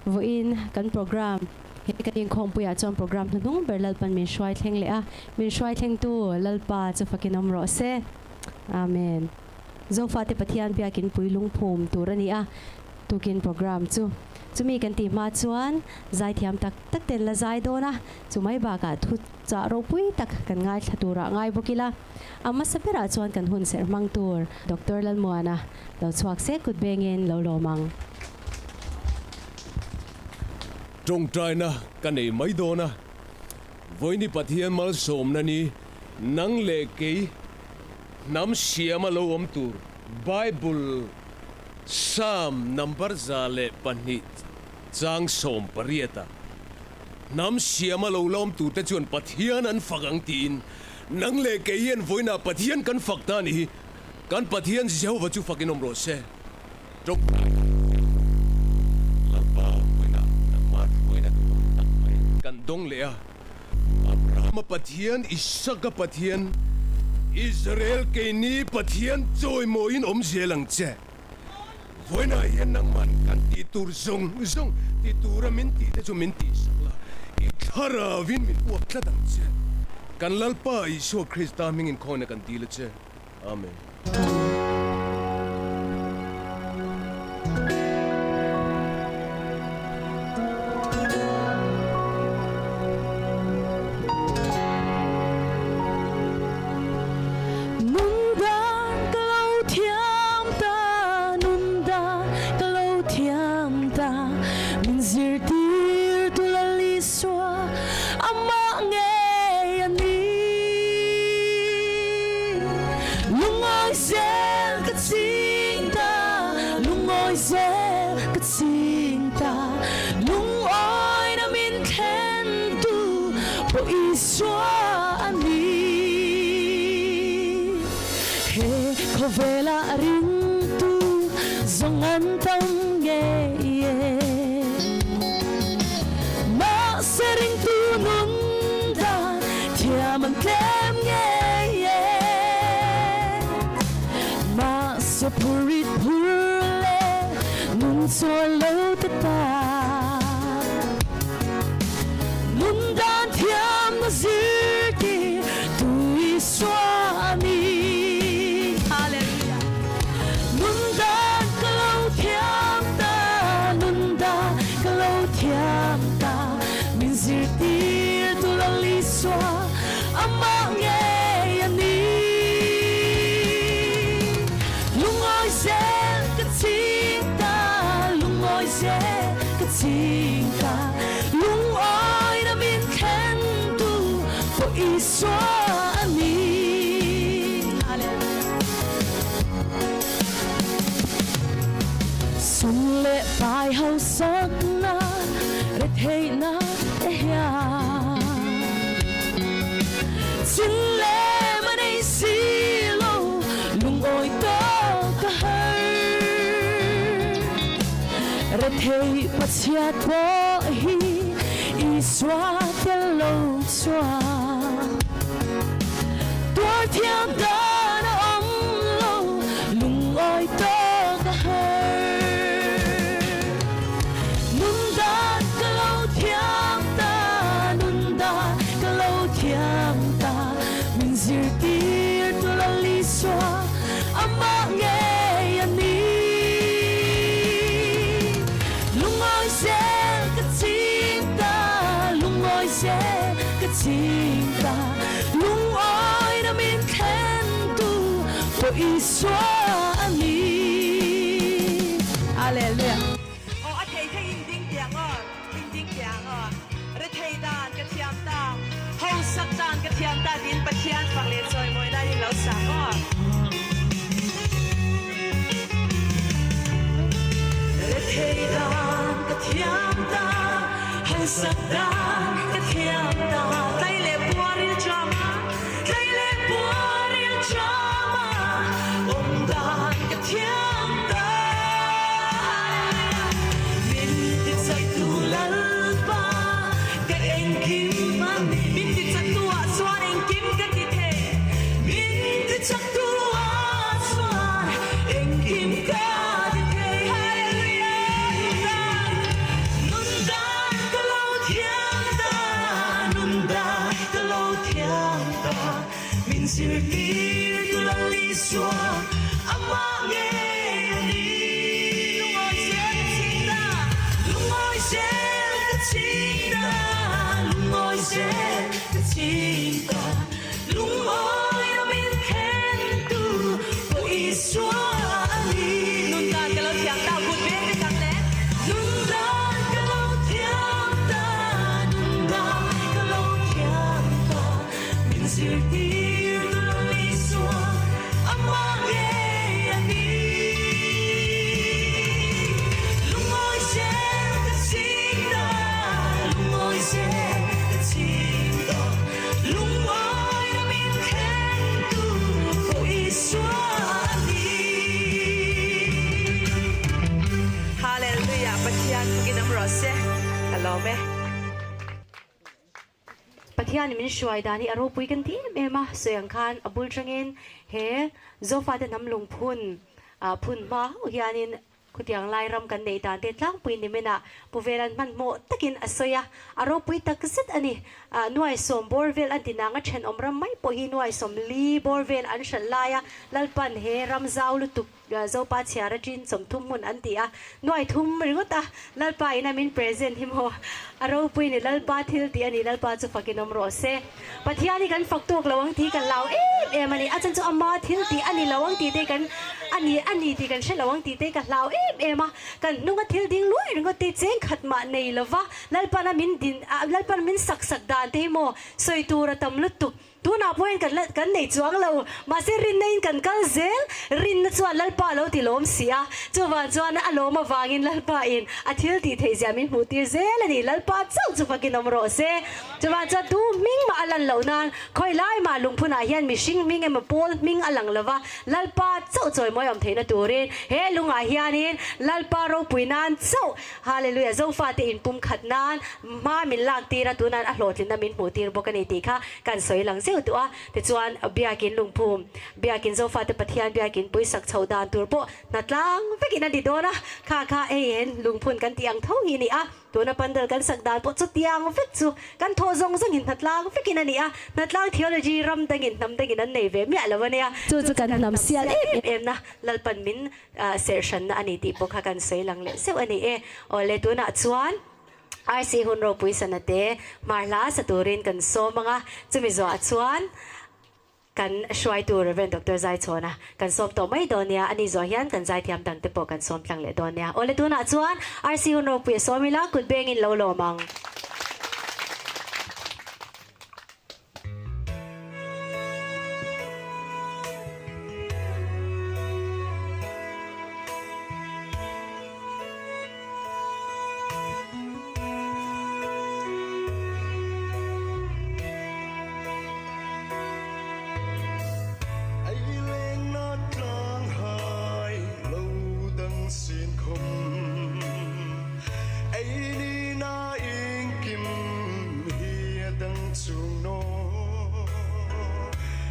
Vawiin kan program he kan inkhawmpuiah chuan program hnuhnung ber Lalpan min hruai thleng leh a, min hruai thlengtu Lalpa chu fakin awm rawh se. Amen. Zofate Pathian biakin pui lungphum tur a ni a, tukin program chu chumi kan tih hma chuan zaithiam tak tak ten la zai dawn a, chumai bakah thu chah ropui tak kan ngaithla turah ngai bawk ila. A hmasa berah chuan kan hun serh hmang tur Doctor Lalmuana lo chhuak se kut bengin lo lawm ang. Tawngtaina ka nei mai dawn a, Vawiini Pathian malsawmna ni nang leh kei hnam siama lo awm tur Bible Psalm number 102 chang 18 a hnam siama lo la awm turte chuan Pathian an fak ang tiin nang leh kei hian vawiinah Pathian kan fak ta a nih hi. Kan Pathian Jehovah chu fakin awm rawh se. Tawngtai Lalpa vawiinah nangmah hruaina tur tak mai kan dawng leh a. Abrahama Pathian, Isaka Pathian, Israel keini Pathian chawimawiin awm zel ang che. Vawiinah hian nangman kan tih tur zawng zawng ti tura min tih te chu min tihsak la, i thlaravin min uap tlat ang che. Kan Lalpa Isua Krista hmingin khawina kan dil a che. Amen. Nundan ka lo thiam ta, nundan ka lo thiam ta, min zirtir tu Lal Isua amah ngei a ni. Lungawi zel ka ching ta, lungawi zel ka ching ta, lungawina min thlen tu pawh Isua a ni. He khawvela ringtu zawng an tam ngei e. Mahse ringtu nun dan thiam an tlem ngei e. Mahse phurit phur leh nun chawi lo te ta. Nun dan thiam na zirtir tu Isua a ni. Hallelujah. Nun dan ka lo thiam ta, nun dan ka lo thiam ta, min zirtir tu Lal Isua amah ngei a ni. Lungawi zel ka ching ta, lungawi zel ka ching ta, lungawina min thlen tu pawh Isua a ni. Hallelujah. Sum leh pai hausakna retheihna te hian chin lem a nei si lo, lungawi tawk a har. Retheih Pathian pawh hi Isua tel lo chuan tuar thiam dan a awm lo, lungawi tawk a har. Nun dan ka lo thiam ta, nun dan ka lo thiam ta, min zirtir tu Lal Isua amah ngei a ni. Lungawi zel ka ching ta, lungawi zel ka ching ta, lungawina min thlen tu pawh Isua a ni. Hallelujah. Aw a thei thei in ding tiang aw, in ding tiang aw. Rethei dan ka thiam ta, hausak dan ka thiam ta tiin Pathian fak leh chawimawi lai in lo sak aw. Rethei dan ka thiam ta, hausak dan ka thiam ta, tlai leh puaril tram a, tlai leh puaril tram a, awm dan ka thiam ta. Min ti chaitu Lalpa ka engkim a ni. Min ti chaktu ah chuan engkim ka ti thei. Min ti chaktu ah chuan engkim ka ti thei. Hallelujah! zirtir tu Lal Isua amah ngei a ni. Lungawi zel ka ching ta, lungawi zel ka ching ta, lungawi zel ka ching ta, lungawi na min khen tu pawh Isua a ni. Nun dan ka lo thiam ta, kut veng vek ang le. Nun dan ka lo thiam ta, nun dan ka lo thiam ta, min zirtir tu Lal Isua amah ngei a ni. Lungawi zel ka ching ta, lungawi zel ka ching ta, lungawi na min khen tu pawh Isua a ni. Hallelujah, Pathian fakin awm rawh se, ka lawm e. Pathian min hruai dan hi a ropui kan ti em em a, sawi ang khan a bul tangin he Zofate hnam lungphun phun hma hauh hianin khutiang lai ram kan neih dan te tlangpui niminah Pu Velan hmanhmawh takin a sawi a, a ropui tak zet a ni. Nuai sawm bawr vel an ti nang a thenawm ram mai pawh hi nuai sawm li bawr vel an hralh lai a, Lalpan he ram zau lutuk Zopa chhiar aṭin sawmthum hmun an ti a, nuai thum ringawt a, Lalpa ina min present hi maw? A ropui ni, Lalpa thil tih a ni, Lalpa chu fakin awm rawh se. Pathian hi kan fak tawk lo ang tih kan lau em em a ni, a chan chu ama thil tih a ni lo ang tih te kan a ni a ni tih kan hre lo ang tih te ka hlau em em a, kan hnunga thil ding luai ringawt te cheng khat mah nei lo va, Lalpana min din Lalpan min sak sak dan te hi maw sawi tur a tam lutuk. Tunah pawhin kan la kan nei chuang lo, mahse rinna in kan kal zel, rinna chuan Lalpa a lo ti lawm si a, chuvang chuan a lawm avangin Lalpa in a thil tih theih zia min hmuh tir zel a ni, Lalpa chauh chu fakin awm rawh se. Chuvang chuan tu hming mah a lan loh nan khawi lai mah lungphunah hian mihring hming emaw pawl hming a lang lo va, Lalpa chauh chawimawi awm theihna turin he lungah hianin Lalpa ropui nan chauh Hallelujah Zofate inpumkhat nan hma min lak tir a, tunah a hlawhtlinna min hmuh tir bawk a ni tih kha kan sawi lang zeuh duh a. Tichuan Biakin lungphum, Biakin Zofate Pathian Biakin puisak chhoh dan tur pawh hnatlang vekin a ni dawn a, kha kha hei hen lungphun kan tih ang tho hi a ni a, tuna pandal kan sak dan pawh chutiang vek chu kan thawh zawng zawngin hnatlang vekin a ni a, hnatlang theology ram dangin hnam dangin an nei ve miah lo a nia. Chu chu kan hnam sial em em na Lalpan min Serhranna a ni tih pawh kha kan sawi lang leh zeuh a ni e. Awle tunah chuan RC hun ropui sana te hmar hla sa turin kan sawm ang a, chumi zawhah chuan kan hruaitu Rev. Doctor Zaichhawna kan sawm tawh mai dawn nia, ani zawh hian kan zaithiam dangte pawh kan sawm tlang leh dawn nia. Awle tunah chuan RC hun ropui a sawm ila, kut bengin lo lawm ang. Ei lengna tlang hai lo dang sin khum Ei ni na engkim hi a dang chung naw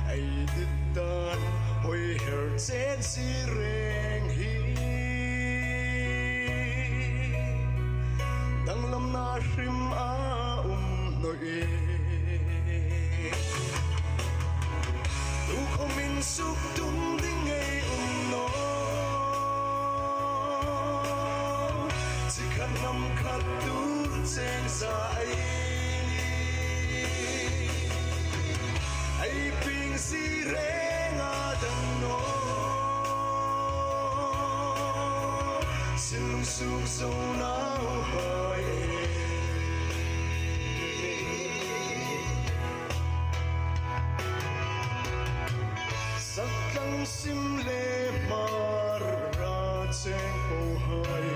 Ei dit dan hawi her chen si reng hi Danglamna hrim a um hnawih e Tu khaw min suk tum ding ngei um naw Chi khat hnam khat tu cheng za ei ni Ei ping si reng a dang naw Sin lung suk zo nau hai e. Saktlang sim le hmar ra cheng po hai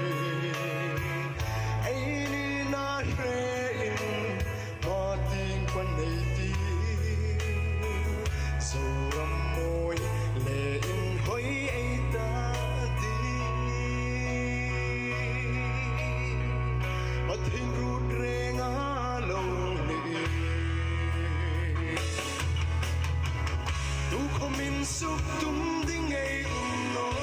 Ei ni na hre in ma ting pa nei ti Zoram mawi le in hoi ei ta ti Pathin rut reng a lo ni. Tu khaw min suk tum ding ngei um naw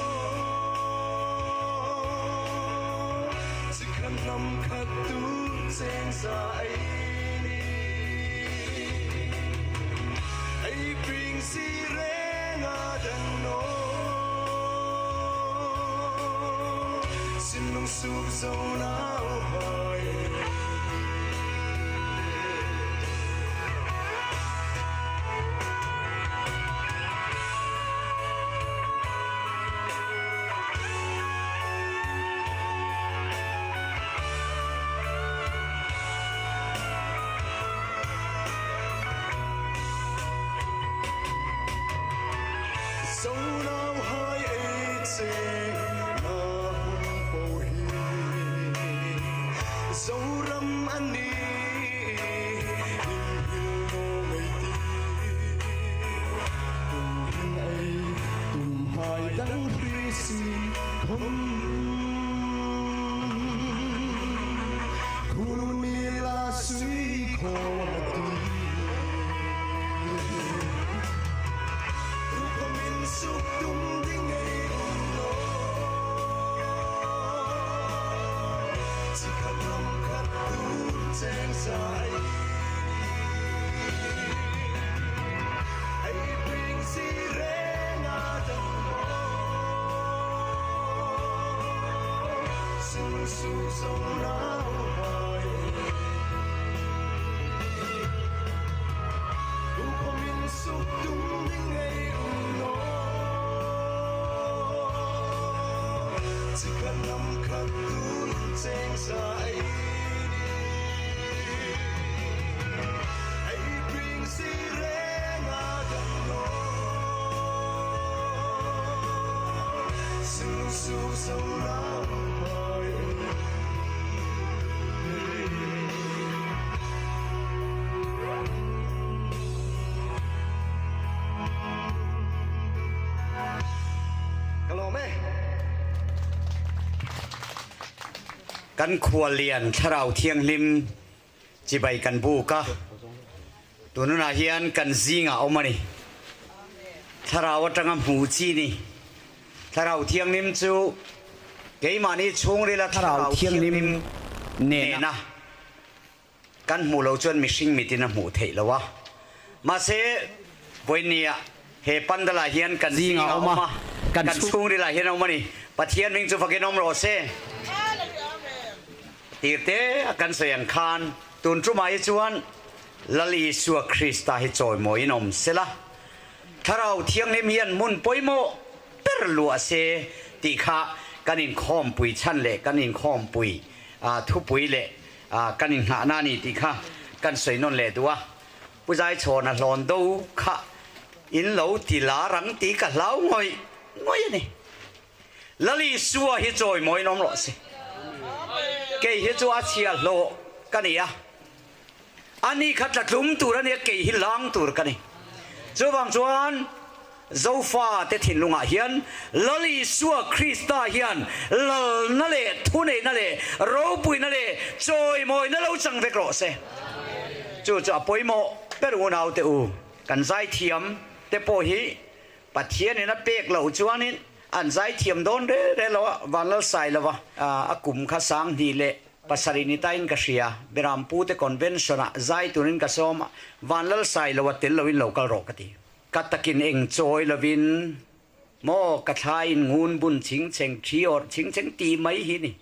Chi khat hnam khat tu cheng za ei ni Ei Ei ping si reng a dang no Sinlung sup zo nau hai Zo nau hai ei cheng na hun po hi Zoram ani in hil no ngei ti Tu hin ei tum hai dang ri si khom Khunu ni la sui kho na ti Tu min suk tum ding ei om no Chỉ khát lòng khát tu cheng sai Ei ping si reng a dang no Sin su zo nau hai Tu kho min suk tum ding ei um no Chỉ khát lòng khát tu cheng sai Ei ping si reng a dang no Sin su zo nau hai Ka lawm e. Kan khuallian Thlarau Thianghlim chibai kan buk a, tununah hian kan zingah a awm a ni. Thlarau atanga hmu chi ni. Thlarau Thianghlim chu keimahni chhungrila Thlarau Thianghlim nena kan hmuh lo chuan mihring mitin a hmuh theih lo a. Mahse, vawinia he pandalah hian kan zingah a awm a, kan chhungrilah hian a awm a ni. Pathian hming chu fakin awm rawh se. Tirte a kan sawi ang khan tun tumah hi chuan Lal Isua Krista hi chawimawiin awm sela, Thlarau Thianghlim hian hmun pawimawh ber luah se tih kha kan inkhawmpui chhan leh kan inkhawmpui thupui leh kan inngahna a ni tih kha kan sawi nawn leh duh a. Pu Zaichhawna hlawn do kha in lo ti lar ang tih ka hlau ngawih ngawih a ni. Lal Isua hi chawimawiin awm rawh se. Kei hi chu a chhia hlawh ka ni a, ani kha tlatlum tur a nia, kei hi lang tur ka ni. Chuvang chuan Zofa te thinlungah hian Lal Isua Krista hian lalna leh thuneihna leh ropuina leh chawimawina lo chang vek rawh se. Chu chu a pawimawh ber unaute u, kan zaithiam te pawh hi Pathianin a pek loh chuanin an zaithiam dawn rel rel lo a, Vanlalsai lova a kum kha 2000 leh 7 ni tain ka hria, Berampute Convention-ah zai turin ka sawm a, Vanlalsai lova tel loin lo kal rawh ka ti. Ka takin eng chawi lovin maw ka thla in ngun bun ching cheng thi awrh ching cheng tih mai hi ni.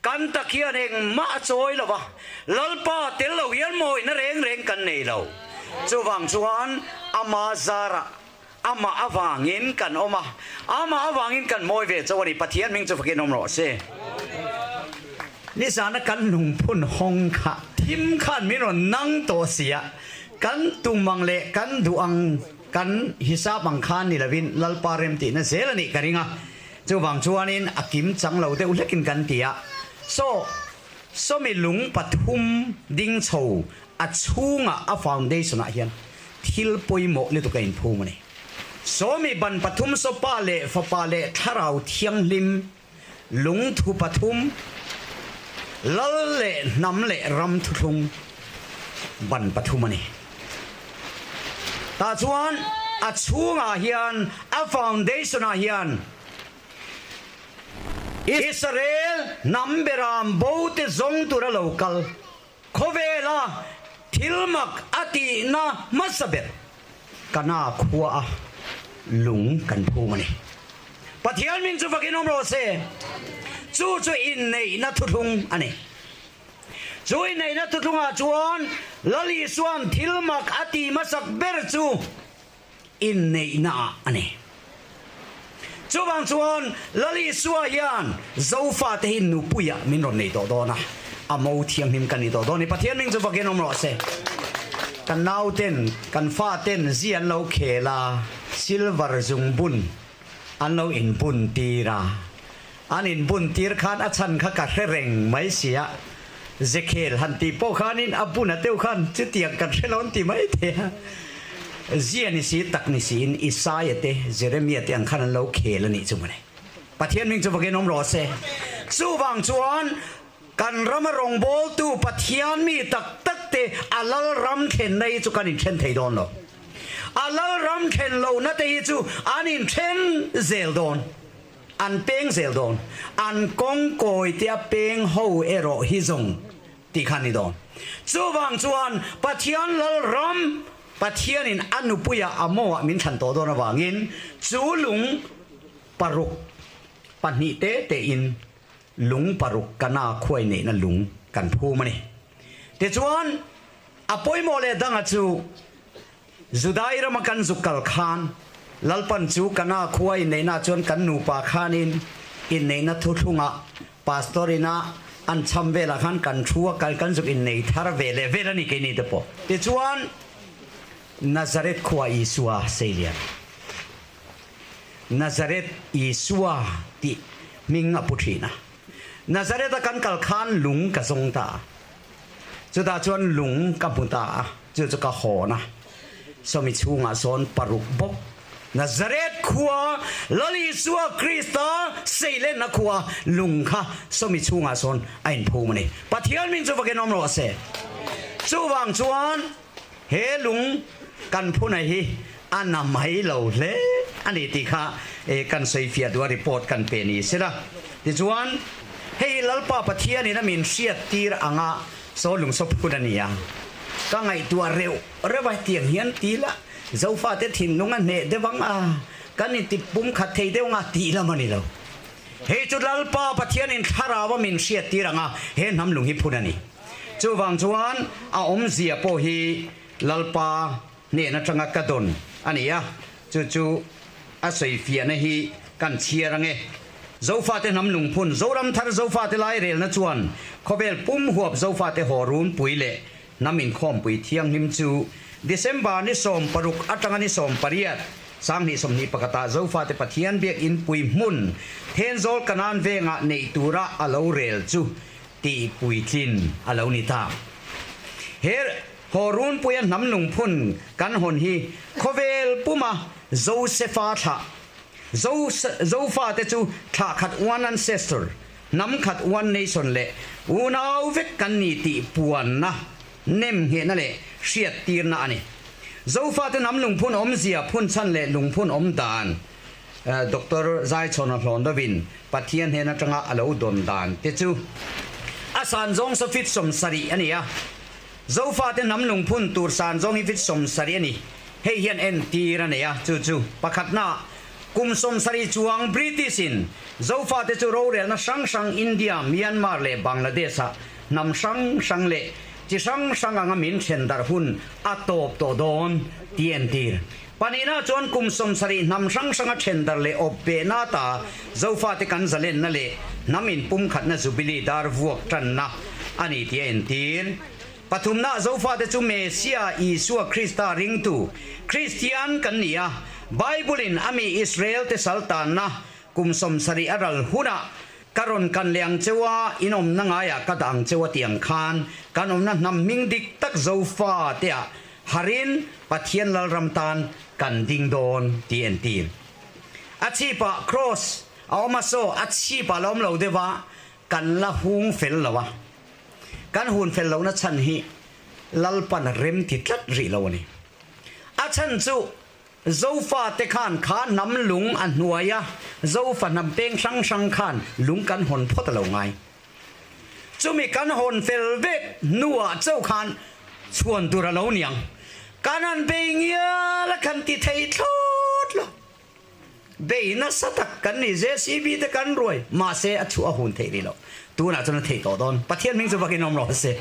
Kan tak hian engmah a chawi lova, Lalpa tel lo hian mawina reng reng kan nei lo. Chuvang chuan ama zarah amah avangin kan awm a, amah avangin kan mawi ve chauh a ni. Pathian hming chu fakin awm rawh se. Nizana kan lungphun hawng kha thim khan min rawn nang tawh si a, kan tum ang leh kan duh ang kan hisap ang khan ni lovin Lalpa rem tihna zel a nih ka ring a, chuvang chuanin a kim chang lo deuh hlekin kan ti a. Saw, sawmi lung pathum ding chho a chhungah a foundation ah hian thil pawimawh lutuk a inphum a ni. Sawmi ban pathum saw Pa leh Fapa leh Thlarau Thianghlim lungthu pathum, Lal leh hnam leh ram thuthlung ban pathum a ni. Tah chuan a chhungah hian a foundation ah hian Israel hnam beram bo te zawng tura lo kal khawvela thil mak a tihna hmasa ber. Kana khua a lung kan phum a ni. Pathian min chu fakin awm rawh se. Chu chu inneihna thuthlung a ni. Chu inneihna thuthlungah chuan Lal Isua'n thil mak a ti hmasak ber chu inneihna ah a ni. Chuvang chuan Lal Isua hian Zofate hi nupuiah min rawn nei tawh dawn a, a mo thianghlim kan ni tawh dawn a ni. Pathian hming chu vakin awm rawh se. Kan nauten, kan faten zi an lo khel a, silver zungbun an lo inbun tir a. An inbun tir khan a chhan kha ka hre reng mai sia. Zekhel han tih pawh khanin a bun a deuh khan chutiang kan hre lo an ti mai thei a. Zia ni si tak ni siin Isaia te Jeremia te ang khan an lo khel a nih chu mawle. Pathian hming chu vakin awm rawh se. Chuvang chuan kan rama rawngbawltu Pathian mi tak tak te a lal ram thlenna hi chu kan inthen thei dawn lo. A lal ram thlen lohna te hi chu an inthen zel dawn. An peng zel dawn. An kawng kawi te a peng ho erawh hi zawng tih kha a ni dawn. Chuvang chuan Pathian lal ram Pathianin a nupuia a mawah min thlan tawh dawn avangin chu lung paruk pahnih te tein lung paruk kana khuai neihna lung kan phum a ni. Tichuan a pawimawh leh danga chu Judai rama kan zuk kal khan Lalpan chu Kana khua inneihna chuan kan nupa khanin inneihna thuthlungah Pastor ina an cham velah khan kan thu a kal kan zuk innei thar ve leh vel a ni keini te pawh. Tichuan Nazareth khua Isua seilian Nazareth Isua tih hming a pu thin a. Nazareth a kan kal khan lung ka zawng ta a. Chutah chuan lung ka hmu ta a, chu chu ka hawn a. Sawmi chhungah sawn paruk bawk Nazareth khua Lal Isua Krista seilenna khua lung kha sawmi chhungah sawn a inphum a ni. Pathian min chu vakin awm rawh se. Chuvang chuan he lung kan phuna hi a na mai lo hle a ni tih kha kan sawifiah duh a, report kan pe ni sela. Tichuan, hei Lalpa Pathianin a min hriattir anga saw lungsawp hun a ni a, ka ngaihtuah reuh reuh a, hetiang hian ti la, Zofate thinlung a hneh deuh ang a, kan inti pum khat thei deuh anga tih lam a ni lo. Hei chu Lalpa Pathianin thlarau a min hriattir anga he hnam lung hi phun a ni. Chuvang chuan a awmzia pawh hi Lalpa hnen atanga ka dawn a ni a, chu chu a sawifiahna hi kan chhiar ang e. Zofate hnam lungphun, Zoram thar Zofate lairelna chuan khawvel pum huap Zofate haw runpui leh hnam inkhawmpui thianghlim chu December ni 16 atanga ni 18, 2021 ah Zofate Pathian biakinn pui hmun Thenzawl Kanan vengah neih tura a lo rel chu tihpuitlin a lo ni ta. He Haw runpuia hnam lungphun kan hawn hi khawvel puma Josefa thlah, Zo, Zofate chu thlah khat one ancestor, hnam khat one nation leh unau vek kan ni tih puanna, nemnghehna leh hriattirna a ni. Zofate hnam lungphun awmzia phun chhan leh lungphun awm dan Doctor Zaichhawna Hlawnlovin Pathian hnen atanga a lo dawn dan te chu a san zawng saw fit 70 a ni a. Zofate hnam lungphun tur san zawng hi fit 70 a ni. Hei hian entir a nei a, chu chu pakhatna, kum 70 chuang British-in Zofate chu rorelna hrang hrang India, Myanmar leh Bangladesh-ah hnam hrang hrang leh chi hrang hrang anga min then darh hun a tawp tawh dawn tih entir. Pahnihna chuan kum 70 hnam hrang hranga then darh leh awp behna ata Zofate kan zalenna leh hnam inpumkhatna Jubilee dar vuak tanna a ni tih a entir. Pathumna Zofate chu Mesia Isua Krista ringtu Kristian kan ni a, Bible-in a mi Israel-te saltanna kum 70 a ral hunah ka rawn kan leh ang cheu a, in awmna ngaiah ka dah ang cheu a tih ang khan kan awmna hnam hming dik tak Zofa-teah harin Pathian Lalram tan kan ding dawn tih entir. A chhipah Kross a awm a saw a chhipah la awm lo deuh a, kan la hung fel lo a. Kan hun fel lohna chhan hi Lalpan a rem ti tlat rih lo a ni. A chhan chu Zofa te khan kha hnam lung a hnuai a, Zofa hnam peng hrang hrang khan lung kan hawn phawt a lo ngai. Chumi kan hawn fel vek hnuah chauh khan chhuan tur a lo niang. Kan han bei ngial a kan ti thei thlawt lo. Bei nasa tak kan ni, JCB te kan ruai, mahse a chhuah a hun theih rih lo. Tunah chuan a theih tawh dawn. Pathian hming chu vakin awm rawh se.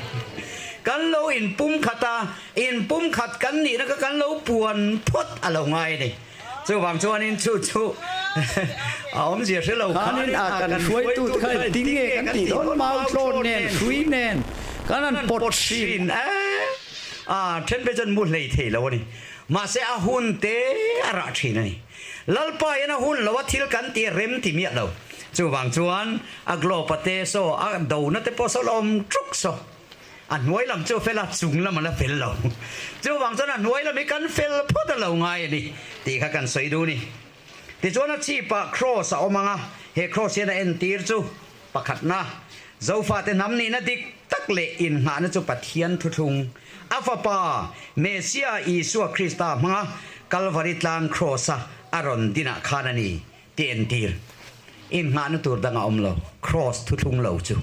Kan lo inpum khat a, inpum khat kan nihna kha kan lo puan phawt a lo ngai a ni. Chuvang chuanin chu chu a awmzia hre lo Khanin a kan hruaitu te kha engtin nge kan tih dawn? Mau tlawn nen, hrui nen kan han pawt thin. A then phei chuan mu hlei thei lo a ni. Mahse a hun te a rah thin a ni. Lalpa hian a hun lo a thil kan tih a rem ti miah lo. Chuvang chuan a globe a te saw a dona te pawh saw la awm ṭuk saw. A hnuai lam chu a fel a, chung lam a la fel lo. Chuvang chuan a hnuai lam hi kan fel phawt a lo ngai a ni tih kha kan sawi duh a ni. Tichuan a chhipah cross a awm ang a, he cross hian a entir chu pakhatna, Zofate hnam nihna dik tak leh inngahna chu Pathian thuthlung, a Fapa, Messiah Isua Krista hmanga Kalvari tlang cross-a a rawn dinah khan a ni tih entir. Inngahna tur dang a awm lo, cross thuthlung lo chu.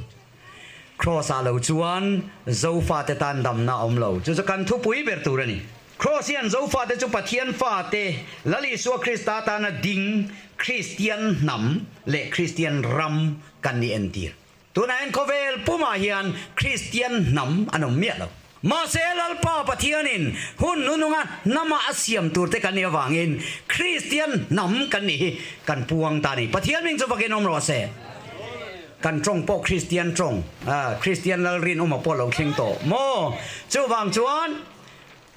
Cross ah lo chuan Zofate tan damna a awm lo. Chu chu kan thupui ber tur a ni. Cross hian Zofate chu Pathian fate, Lal Isua Krista tana ding Kristian hnam leh Kristian ram kan ni entir. Tunah hian khawvel pumah hian Kristian hnam an awm miah lo. Mahse Lalpa Pathianin hun nununga hnama a siam turte kan nih avangin Kristian hnam kan nih hi kan puang ta a ni. Pathian hming chu vakin awm rawh se. Kan tawng pawh Kristian tawng, Kristian Lalrinawma pawh lo thleng tawh maw? Chuvang chuan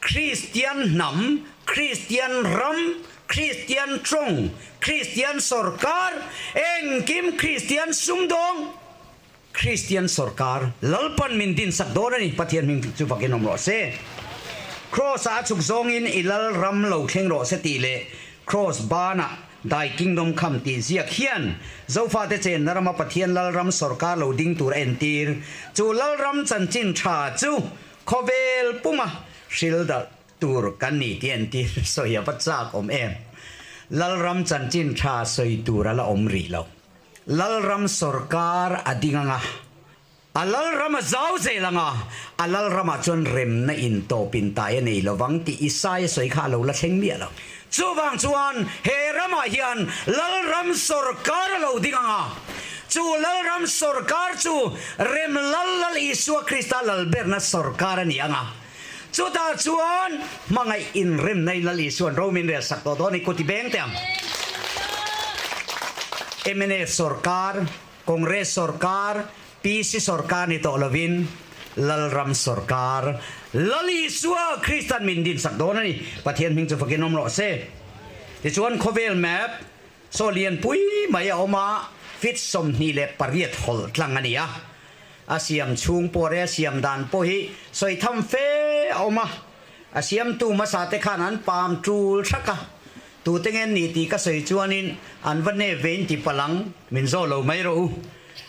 Kristian hnam, Kristian ram, Kristian tawng, Kristian sorkar, engkim Kristian sumdawng, Kristian sorkar Lalpan min dinsak dawn a ni, Pathian hming chu vakin awm rawh se. Kraws-ah a chhuk zawngin i lal ram lo thleng rawh se tih leh Kraws banah Thy Kingdom Come tih ziak hian Zofate chenna rama Pathian Lalram sorkar lo ding tur a entir. Chu Lalram chanchin tha chu khawvel puma hril darh tur kan ni tih entir sawi a va chak awm em. Lalram chanchin tha sawi tur a la awm rih lo. Lalram sorkar a ding ang a, a Lalram a zau zel ang a, a Lalramah chuan remna in tawp in tai a nei lovang tih Isaia sawi kha a lo la thleng miah lo. Chuvang chuan he ramah hian Lalram sorkar a lo ding ang a, chu Lalram sorkar chu rem lal Lal Isua Krista lalberna sorkar a ni ang a, chutah chuan hmangaih inremna in Lal Isua'n ro min rel sak tawh dawn i kuti beng teh ang. Mnf sorkar, Congress sorkar, PC sorkar ni tawh lovin Lalram sorkar, Lal Isua Krista'n min dinsak dawn a ni. Pathian hming chu fakin awm rawh se. Tichuan khawvel map saw lianpui mai a awm a, feet 28 hawlh tlang a ni a. A siam chhung pawh reh a siam dan pawh hi sawi tham fe a awm a. A siamtu hmasa te khan an pam tul thak a, tute nge ni tih ka sawi chuanin an va nep ve in ti palh ang, min zawh lo mai rawh u,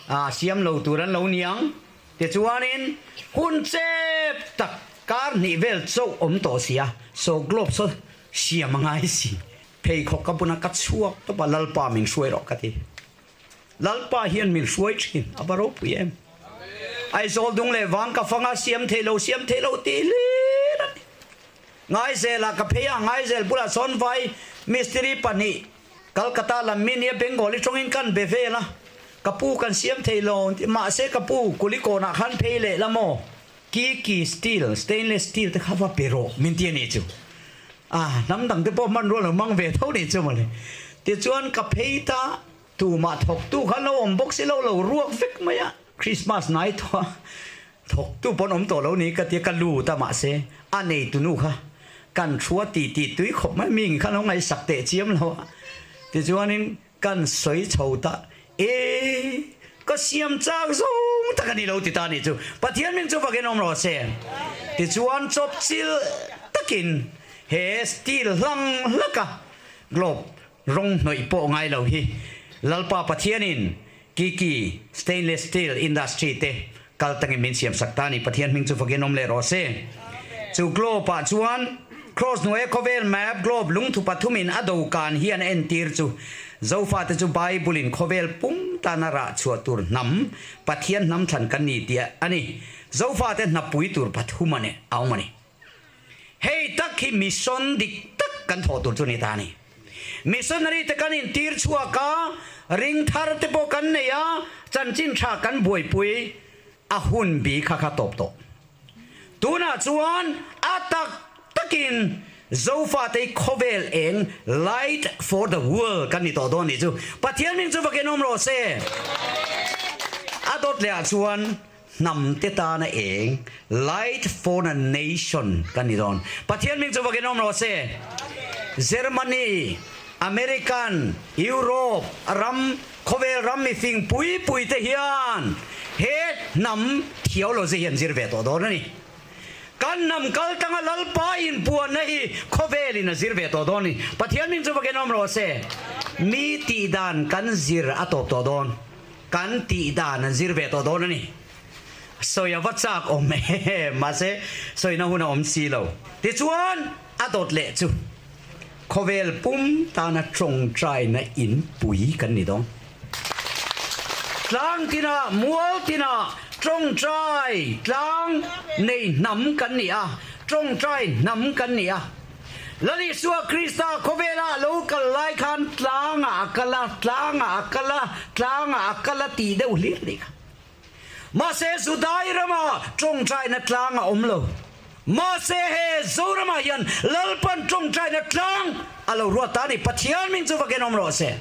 a siam lo tur an lo ni ang. Tichuanin hun chep tak kar hnih vel chauh awm tawh si a, saw globe saw siam a ngai si. Pheikhawk ka bun a, ka chhuak tawp a, Lalpa min hruai rawh ka ti. Lalpa hian min hruai thin, a va ropui em? Aizawl dung leh vang ka fanga siam thei lo, siam thei lo tih hlir a ni. Ngaizelah ka phei a, Ngaizel bulah sawn vai mistiri pahnih Calcutta lam mi nia Bengali tawngin kan be vel a, ka pu kan siam thei lo, mahse ka pu Kulikawnah khan phei leh la maw? Kiki steel, stainless steel te kha va pe rawh min ti a nih chu. A, hnam dang te pawh hmanrua lo hmang ve tho nih chu mawle. Tichuan ka phei ta, tumah thawktu kha lo awm bawk si lo, lo ruak vek mai a. Christmas nai tawh a, thawktu pawn awm tawh lo ni ka ti a, ka lut a mahse a neitunu kha kan thu a ti tih tui khawp mai, mi kha lo ngaihsak teh chiam lo a. Tichuanin Kan sawi chho ta e, ka siam chak zawng tak a ni lo ti ta nih chu. Pathian min chu vakin awm rawh se. Tichuan chawp chil takin he steel hlang hlaka globe rawng hnawih pawh ngai lo hi Lalpa Pathianin Kiki Stainless Steel Industry te kal tangin min siam sak ta a ni. Pathian hming chu vakin awm leh rawh se. Chu globe ah chuan Cross hnuaia khawvel map globe lungthu pathumin a dokan hian a entir chu Zofate chu Bible in khawvel pum tana rah chhuah tur hnam Pathian hnam thlan kan ni tih a ni. Zofate hnapui tur pathum a ni a awm a ni. Hei tak hi mission dik tak kan thawh tur chu ni ta a ni. Missionary te kan intir chhuak a, ring thar te pawh kan nei a, chanchin tha kan buaipui a hun bi kha kha tawp tawh. Tunah chuan a tak takin Zofatei khawvel eng Light for the World kan ni tawh dawn nih chu. Pathian hming chu vakin awm rawh se. A dawt leh ah chuan hnam te tana eng Light for the Nation kan ni dawn. Pathian hming chu vakin awm rawh se. Germany, American, Europe ram Khawvel ram mifing pui pui te hian he hnam theology hi an zir ve tawh dawn a ni. Kan hnam kal tanga Lalpa inpuanna hi khawvelin a zir ve tawh dawn a ni. Pathian min chu vakin awm rawh se. Mi tih dan kan zir a tawp tawh dawn. Kan tih dan an zir ve tawh dawn a ni. Sawi a va chak awm em, mahse sawina hun a awm si lo. Tichuan a dawt leh chu. Khawvel pum tana tawngtaina in pui kan ni dawn. Tlang tina, mual tina tawngtai tlang nei hnam kan ni a, tawngtai hnam kan ni a. Lal Isua Krista khawvela a lo kal lai khan tlangah a kal a, tlangah a kal a, tlangah a kal a tih deuh hlir a nih kha. Mahse Judai rama tawngtaina tlang a awm lo. Mahse he Zoramah hian Lalpan tawngtaina tlang a lo ruat ta a ni. Pathian min chu vakin awm rawh se.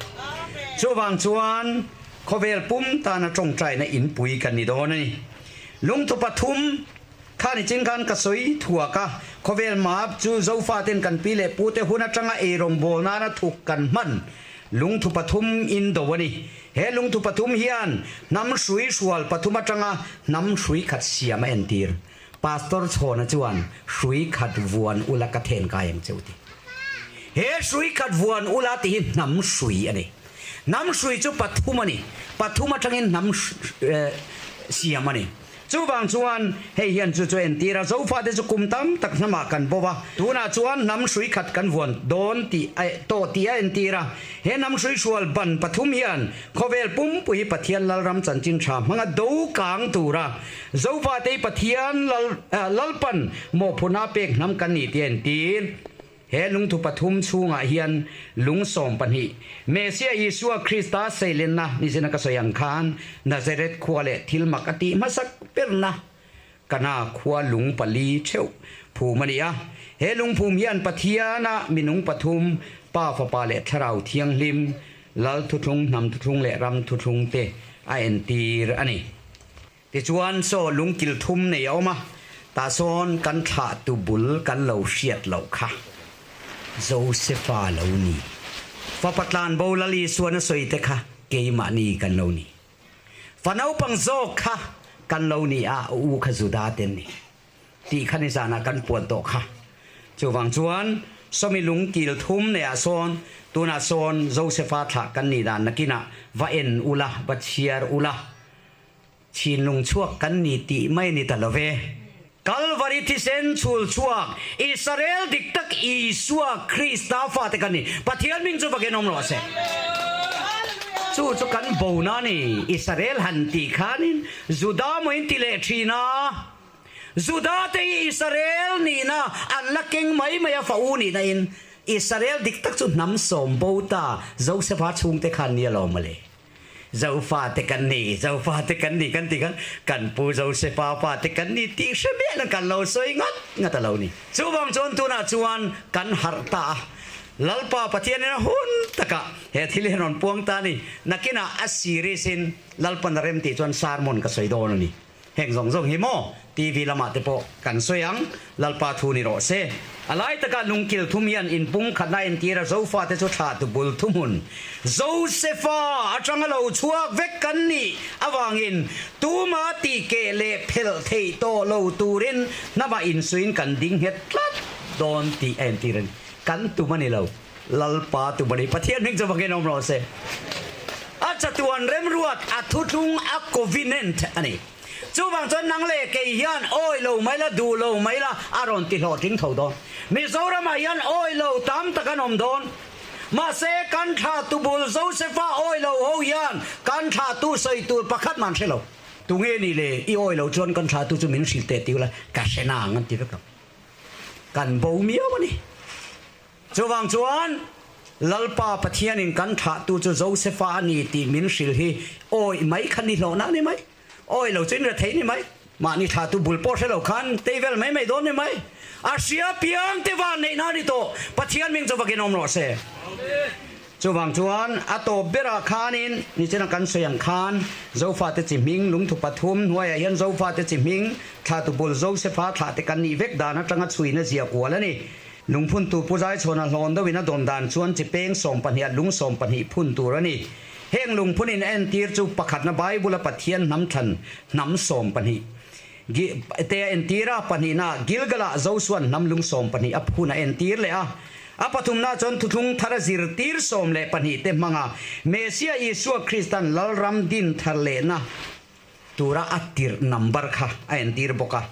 Chuvang chuan khawvel pum tana tawngtaina inpui kan ni dawn a ni. Lungthu pathum kha ni chin khan ka sawi thuak a, khawvel map chu Zofaten kan pi leh pute hun atanga eirawngbawl nana thuk kan hman lungthu pathum in do a ni. He lungthu pathum hian hnam hrui hrual pathum atanga hnam hrui khat siam a entir. Pastor Chhawna chuan hrui khat vuan ula ka then kai ang che u ti. He hrui khat vuan ula tih hi hnam hrui a ni. Hnam hrui chu pathum a ni. Pathum atangin hnam siam a ni. Chuvang chuan hei hian chu chu entir a, Zofate chu kum tam tak hnamah kan bo va, tunah chuan hnam hrui khat kan vuan dawn tih a tawh tih a entir a. He hnam hrui hrual ban pathum hian khawvel pumpui hi Pathian Lalram chanchin tha hmanga do kang tura Zofate hi Pathian Lal Lalpan mawhphurhna pek hnam kan ni tih a entir. He lungthu pathum chhungah hian lung 12, Messiah Isua Krista seilenna nizina ka sawi ang khan Nazareth khua leh thil mak a tih hmasak berna Kana khua lung pali theuh phum a ni a. He lungphum hian Pathiana minung pathum, Pa, Fapa leh Thlarau Thianghlim, Lal thuthlung, Hnam thuthlung leh Ram thuthlung te a entir a ni. Tichuan saw lungkil thum nei a awm a, tah sawn kan thlahtu bul kan lo hriat loh kha Josefa lo ni. Fapa tlanbo Lal Isuan a sawi te kha keimahni kan lo ni. Fa naupang zawk kha kan lo ni a, a u kha Juda te an ni. Tih kha nizanah kan puan tawh kha. Chuvang chuan sawmi lungkil thum neiah sawn tunah sawn Josefa thlah kan nih dan nakinah va en ula, va chhiar ula. Thinlung chhuak kan ni tih mai ni ta lo ve. Kalvari thisen chhul chhuak Israel dik tak Isua Krista fate kan ni. Pathian hming chu vakin awm rawh se. Chu chu kan bona ni. Israel han tih khanin Juda maw in ti leh thin a. Juda te hi Israel nihna an la keng mai mai a fa u nihna in Israel dik tak chu hnam sawm bo ta Josepha chhungte khan nia lo mawle. Zofate kan ni, Zofate kan ni kan ti khan kan pu Josefa fate kan ni tih hre miah lo kan lo sawi ngat ngat a lo ni. Chuvang chuan tunah chuan kan harh ta a, Lalpa Pathianin a hun takah he thil hi a rawn puang ta a ni. Nakinah a series in Lalpan a rem tih chuan sermon ka sawi dawn a ni. Heng zawng zawng hi maw TV lamah te pawh kan sawi ang, Lalpa thu ni rawh se. A lai takah lungkil thum hian inpum khatna entir a Zofa te chu thlah tu bul thuhmun Josefa atanga lo chhuak vek kan nih avangin tuma tih keh leh phelh theih tawh lo turin hnamah insuiin kan ding nghet tlat dawn tih a entir a ni. Kan tum a ni lo. Lalpa tum a ni. Pathian hming chu vakin awm rawh se. A chatuan remruat, a thuthlung, a covenant a ni. Chuvang chuan nang leh kei hian awi lo mai la, duh lo mai la, a rawn ti hlawhtling tho dawn. Mizoramah hian awi lo tam tak an awm dawn. Mahse, kan thlahtu bul Josefa awi lo ho hian kan thlahtu sawi tur pakhat man hre lo. Tunge ni le, i awi lo chuan kan thlahtu chu min hrilh teh ti ula, ka hre nang an ti vek ang. Kan bo miau a ni. Chuvang chuan, Lalpa Pathianin kan thlahtu chu Josefa a ni tih min hrilh hi awih mai kha ni hlawhna a ni mai. Awih lo chu in rethei ni mai. Mahni thlahtu bul pawh hre lo khan tei vel mai mai dawn ni mai. A hria piang te van neihna a ni tawh. Pathian ming chu vakin awm rawh se. Chuvang chuan a tawp berah khanin nichina kan sawi ang khan Zofate chi hming lungthu pathum hnuaiah hian Zofate chi hming thlahtu bul Josefa thlahte kan nih vek dan atanga chhuina zia kual a ni. Lungphuntu Pu Zaichhawna hlawn deuhin a dawn dan chuan chi peng sawmpahniha lung 12 phun tur a ni. Heng lungphunin a entir chu pakhatna Bible-a Pathian hnam thlan hnam 12 te a entir a, pahnihna Gilgal-ah Josua'n hnam lung 12 a phun a entir leh a. A pathumna chuan thuthlung thar a zirtir 12 te hmanga Messiah Isua Krista'n Lalram din thar lehna tura a tirh number kha a entir bawk a.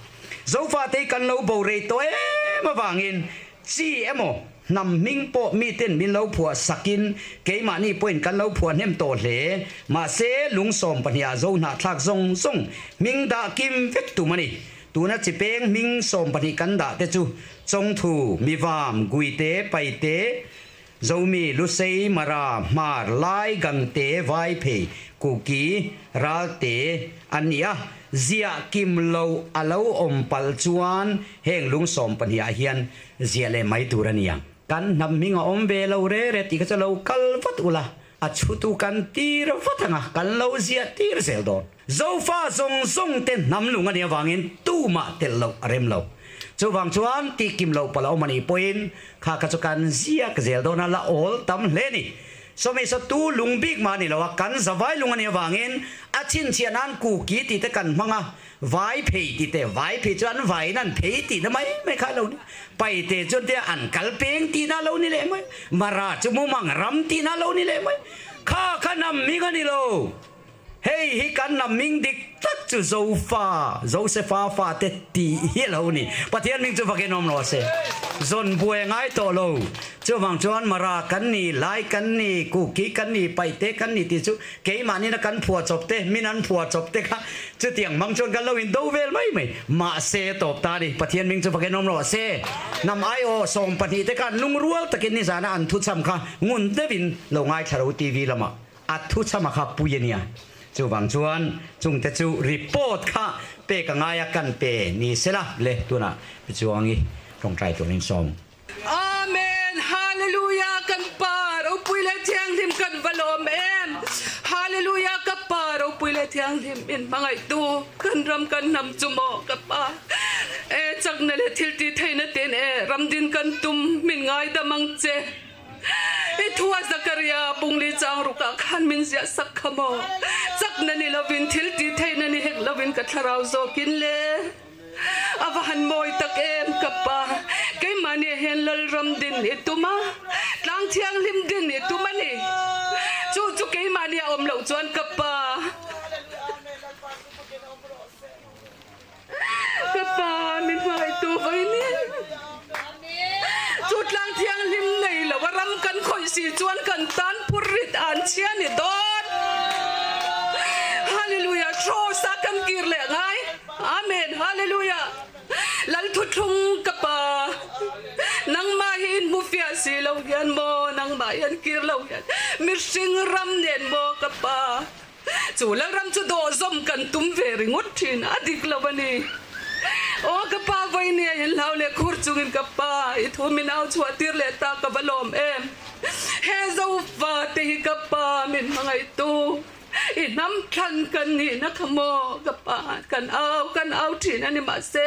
Zofatei kan lo bo rei tawh em avangin chi emaw hnam hming pawh miten min lo phuah sakin keimahni pawhin kan lo phuah hnem tawh hle. Mahse, lung 12 ah zo hnahthlak zawng zawng hming dah kim vek tum a ni. Tuna chi peng hming 12 kan dah te chu Chawngthu, Mivam, Guite, Paite, Zomi, Lusei, Mara, Hmar, Lai, Gangte, Vaiphei, Kuki, Ralte an ni a. Ziah kim lo a lo awm palh chuan heng lung 12 ah hian ziah leh mai tur a ni ang. Kan hnam hming a awm ve lo re re tih kha chu lo kal vat ula, a chhutu kan tir vat ang a, kan lo ziah tir zel dawn. Zofa zawng zawng te hnam lung a nih avangin tumah telh loh a rem lo. Chuvang chuan tih kim loh palh a awm a nih pawhin kha kha chu kan ziak zel dawn a, la awl tam hle a ni. Sawmi saw tu lung bik mah a ni lo a, kan zavai lung a nih avangin a chhinchhiah nan kuki tih te kan hmang a, vai phei tih te, vai phei chu an vaiin an phei tihna mai mai kha a lo ni. Paite chuan te an kal peng tihna a lo ni leh mai, Mara chu mumang ram tihna a lo ni leh mai. Kha kha hnam hming a ni lo. Hei hi kan hnam hming dik tak chu Zofa, Josefa fate tih hi a lo ni. Pathian hming chu vakin awm rawh se. Zawn buai a ngai tawh lo. Chuvang chuan Mara kan ni, Lai kan ni, Kuki kan ni, Paihte kan ni tih chu keimahnin a kan phuah chawp te, min an phuah chawp te kha chutiang hmang chuan kan lo indo vel mai mai. Mahse tawp ta a ni. Pathian hming chu vakin awm rawh se. Hnam aiawh 12 te khan lungrual takin nizana an thuchham kha ngun deuhin lo ngaithla ro TV lamah. A thuchhama kha pui a nia. Chuvang chuan chungte chu report kha pek a ngai a kan pe ni sela le tunah pi Chuangi tawngtai turin sawm. Amen Hallelujah kan Pa ropui leh thianghlim kan va lawm em Hallelujah ka Pa ropui leh thianghlim min hmangaihtu kan ram kan hnam chu maw ka Pa e chakna leh thil tih theihna ten e ram din kan tum min ngaidam ang che. I thua Zakaria pungli chang rukah khan min ziah sak kha maw? Chakna ni lovin, thil tih theihna ni hek lovin ka thlarau zawkin le. A va han mawi tak em ka pa, keimahni hian Lalram din i tum a, tlang thianghlim din i tum a ni. Chu chu keimahni a awm loh chuan ka pa. Ka pa min hmangaihtu vawiin chu tlang thianghlim nei lo a ram kan khawih si chuan kan tan phur rit an chhia ni dawn. Hallelujah Cross a kan kir leh ngai. Amen Hallelujah Lal thuthlung ka pa nangmah hi in hmu fiah si lo hian maw nangmah hian kir lo hian mihring ram nen maw ka pa. Chu Lalram chu dawh zawm kan tum ve ringawt thin a dik lo a ni. Aw ka pa vawinia in hlau leh khur chungin ka pa i thu min au chhuah tir leh ta ka va lawm em. He Zofa te hi ka pa min hmangaihtu i hnam thlan kan nihna kha maw ka pa kan au kan au thin a ni mahse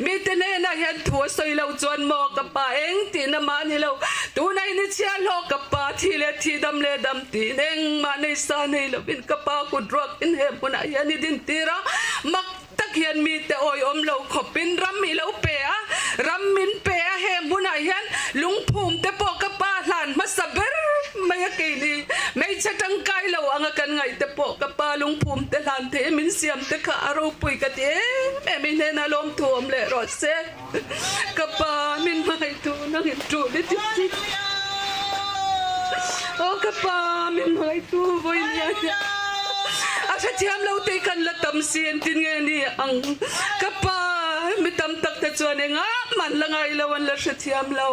mite hnenah hian thu a sawi lo chuan maw ka pa eng tihna mah a ni lo tunah in i chhia hlawh ka pa thi leh thi dam leh dam Tiin engmah nei sa nei lovin ka pa kut ruakin he hmunah hian i dintir a, mak tak hian mite awiawm lo khawpin ram i lo pe a, ram min pe a he hmunah hian lungphum te pawh ka pa hlan hmasa ber mai a keini hmeichhe tangkai lo anga kan ngaih te pawh ka pa lungphum te hlan thei min siam te kha a ropui ka ti em em i hnenah lawmthu awm leh rawh se. Ka pa min hmangaihtu nang in ṭul i ti si. Aw ka pa min hmangaihtu vawinia hian a hrethiam lo te kan la tam si engtin nge ni ang ka pa. mi tam tak te chuan engah mah an la ngai lo, an la hrethiam lo.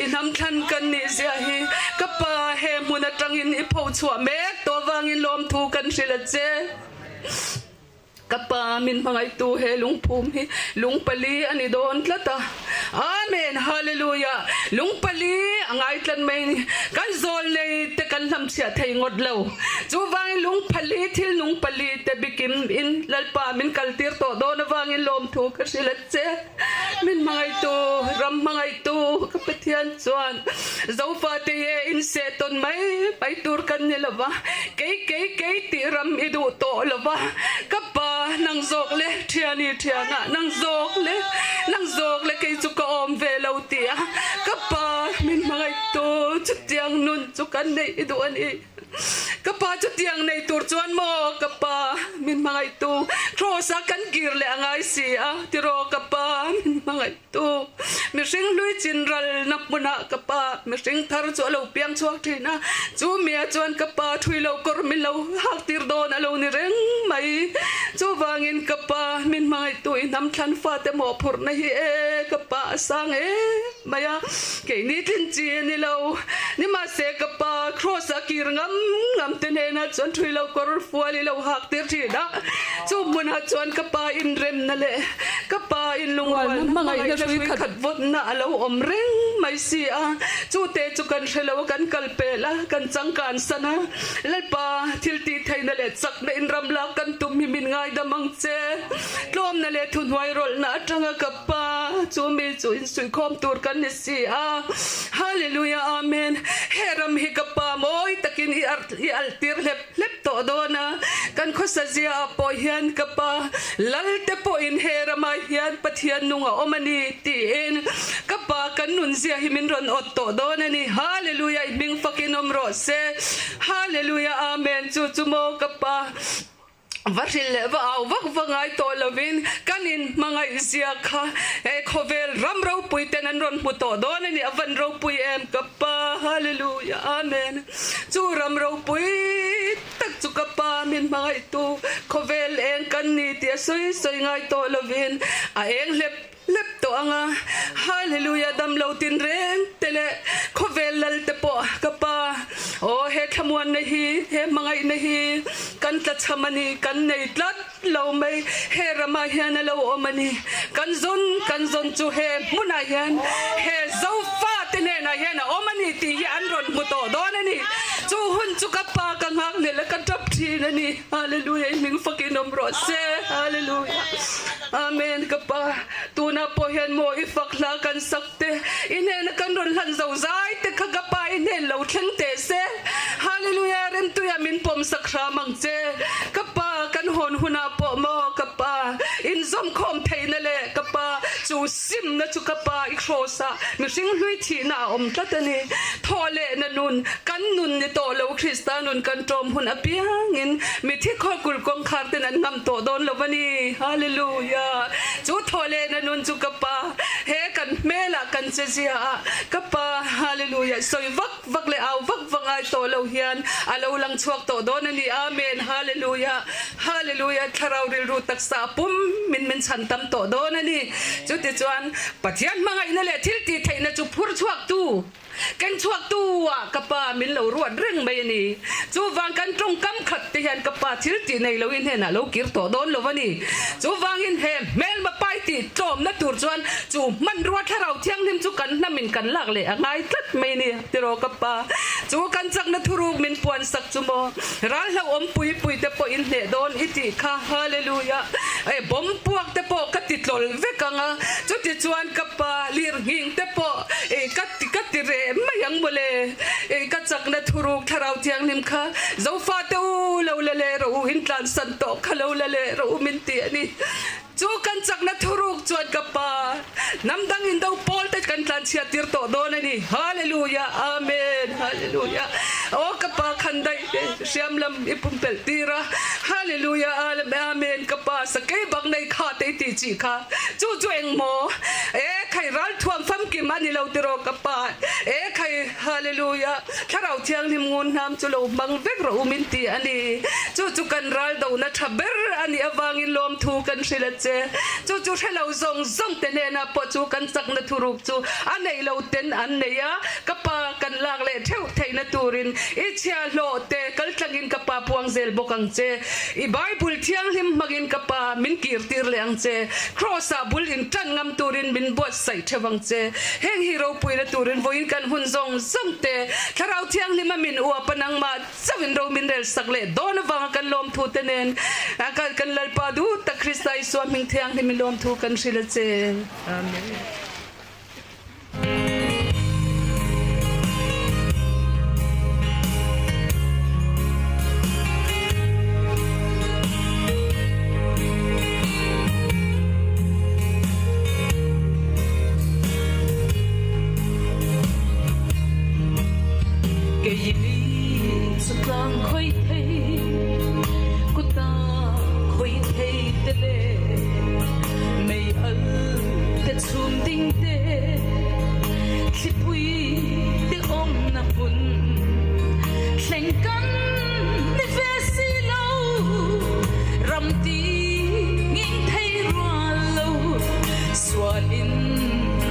I hnam thlan kan nih zia hi ka pa he hmun atangin i pho chhuah mek tawh avangin lawmthu kan hrilh a che. Ka pa min hmangaihtu he lungphum hi lungpali a ni dawn tlat a. Amen Hallelujah Lungpali a ngai tlat mai ni. Kan zawl nei te kan hlamchhiah thei ngawt lo. Chuvangin lungphali thil nung pali te bikim in Lalpa min kaltir tawh dawn avangin lawmthu ka hrilh a che. Min hmangaihtu, ram hmangaihtu ka Pathian chuan Zofate hi inseh tawn mai mai tur kan ni lova, kei kei kei tih ram i duh tawh lova, ka pa nang zawk le thiani thiana nang zawk le nang zawk le kei chu ka awm ve lo tih a, ka pa min hmangaihtu chutiang nun chu kan neih i duh a ni. Ka pa chutiang nei tur chuan maw ka pa min hmangaihtu Cross a kan kir leh a ngai si a tiraw ka pa min hmangaihtu mihring hlui chin ral na hmunah ka pa mihring thar chu a lo piang chhuak thin a chu mia chuan ka pa thui lo kawr min lo hak tir dawn a lo ni reng mai chuvangin ka pa min hmangaihtu i hnam thlan fate mawhphurhna hi e ka pa a sang em mai a, keini tlin chi a ni lo. Nimahse ka pa Cross a kir ngam ngam te hnenah chuan thui lo kawr fual i lo hak tir thin a, chu hmunah chuan ka pa inremna leh ka pa inlungrualna hmangaihna hrui khat vawtna a lo awm reng mai si a, chu te chu kan hre lo a, kan kal pel a, kan changkan san a, Lalpa thil tih theihna leh chakna inram lak kan tum hi min ngaidam ang che. Tlawmna leh thuhnuai rawlhna atanga ka Pa, chu mi chu insuihkhawm tur kan ni si a. Hallelujah Amen. He ram hi ka Pa mawi takin i i alh tir hlep hlep tawh dawn a. Kan khawsa zia ah pawh hian ka Pa, Lal te pawhin he ramah hian Pathian nung a awm a ni tiin ka Pa kan nun zia hi min rawn awt tawh dawn a ni. Hallelujah i hming fakin awm rawh se. Hallelujah Amen. Chu chu maw ka Pa. Va hrilh leh va au vak vak ngai tawh lovin kan in hmangaih zia kha he khawvel ram ropui ten an rawn hmu tawh dawn a ni, a van ropui em ka pa Hallelujah Amen chu ram ropui tak chu ka pa min hmangaih tu khawvel eng kan ni tih a sawi sawi ngai tawh lovin a eng hlep Lep tawh ang a, Hallelujah dam lo tin reng te leh khawvel lal te pawh ka pa aw he thlamuanna hi he hmangaihna hi kan tlachham a ni kan nei tlat lo mai he ramah hian a lo awm a ni kan zawn kan zawn chu he hmunah hian he zofa te hnenah hian a awm a ni tih hi an rawn hmu tawh dawn a ni chu hun chu ka pa ka nghak hnelh a ka tap thin a ni Hallelujah i hming fakin awm rawh se Hallelujah Amen ka pa tunah pawh hian maw i fak hla kan sak te i hnena kan rawn hlan zo zai te kha ka pa i hnen lo thleng teh se Hallelujah remtuia min pawm sak hram ang che ka pa kan hawn hunah pawh maw ka pa inzawm khawm theihna leh ka pa chu simna chu ka pa i kraws ah mihring hlui thihna a awm tlat a ni thaw lehna nun Kan nun ni tawh lo Krista nun kan ṭawm hun apiangin mithi khawkul kawngkhar ten an ngam tawh dawn lo a ni. Hallelujah! Chu thawhlehna nun chu ka Pa he kan hmelah kan che zia a, ka Pa Hallelujah sawi vak vak leh au vak vak ngai tawh lo hian a lo lang chhuak tawh dawn a ni. Amen! Hallelujah! Hallelujah! Thlarau rilru taksa a pum min min chhan tam tawh dawn a ni. Chutichuan Pathian hmangaihna leh thil tih theihna chu phur chhuaktu. Keng chhuak tu ah ka pa min lo ruat reng mai a ni. Chuvang kan tawngkam khat te hian ka pa thil tih nei lo in hnenah lo kir tawh dawn lo a ni. Chuvangin he hmelma pai tih tlawmna tur chuan chu hmanrua thlarau thianghlim chu kan hnamin kan lak leh a ngai tlat mai a ni tiraw ka pa. Chu kan chakna thuruk min puan sak chu maw ral hlauhawm pui pui te pawh in hneh dawn i tih kha Hallelujah. E bawm puak te pawh ka ti tlawl vek ang a chuti chuan ka pa lir nghing te pawh e ka Ti ka ti reh mai ang mawle. Ei ka chakna thuruk thlarau thianghlim kha Zofate u lo la leh rawh u in tlansan tawh kha lo la leh rawh u min ti a ni. Chu kan chakna thuruk chuan ka pa hnam dang in do pawl te kan tlanchhiat tir tawh dawn a ni. Hallelujah Amen Hallelujah Aw ka pa khan daih te hriam lam i pumpelh tir a Hallelujah Amen ka pa sakei bak nei kha te i tih chih kha Chu chu engmaw? E khai ral thuam famkim a ni lo tiraw ka pa? E khai Hallelujah Thlarau Thianghlim ngun hnam chu lo hmang vek rawh u min ti a ni. Chu chu kan ral dona tha ber a nih avangin lawmthu kan hrilh a che. Chu chu hre lo zawng zawng te hnenah pawh chu kan chakna thuruk chu a neih lo ten an nei a, ka pa kan lak leh theuh theihna turin i chhia hlawh te kal tlangin ka pa puang zel bawk ang che. I Bible thianghlim hmangin ka pa min kir tir leh ang che. Kraws ah bul in tan ngam turin min buatsaih theuh ang che. Heng hi ropuina turin vawiin kan hun zawng zawng te Thlarau Thianghlima min uap a nangmah chauhin ro min rel sak leh dawn avanga kan lawmthu te nen kan Lalpa duh tak Krista Isua hming thianghlim i lawmthu kan hrilh a che. Amen. Keini chu tlang khawih thei, kuta khawih thei te leh mei al te chhum ding te, thlipui te awmna hmun thleng kan ni ve si lo, ram ti nging thei rual lo, sualin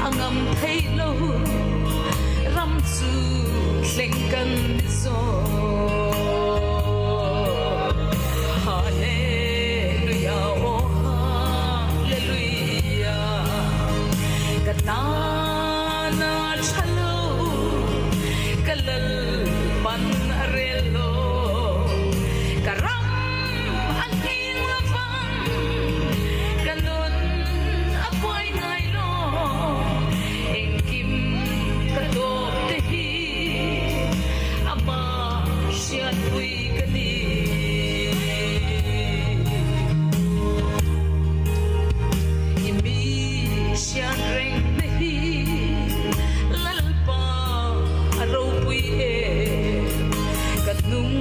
a ngam thei lo, ram chu thleng kan ni zawk. Hallelujah, aw hallelujah, ka tana tha lo, ka Lalpan a rel lo, ka ram a nghing lovang, ka nun a buai ngai lo, engkim ka dawp te hi amah hriatpui ka ni. I mi hriat reng te hi Lalpa a ropui e, ka hnung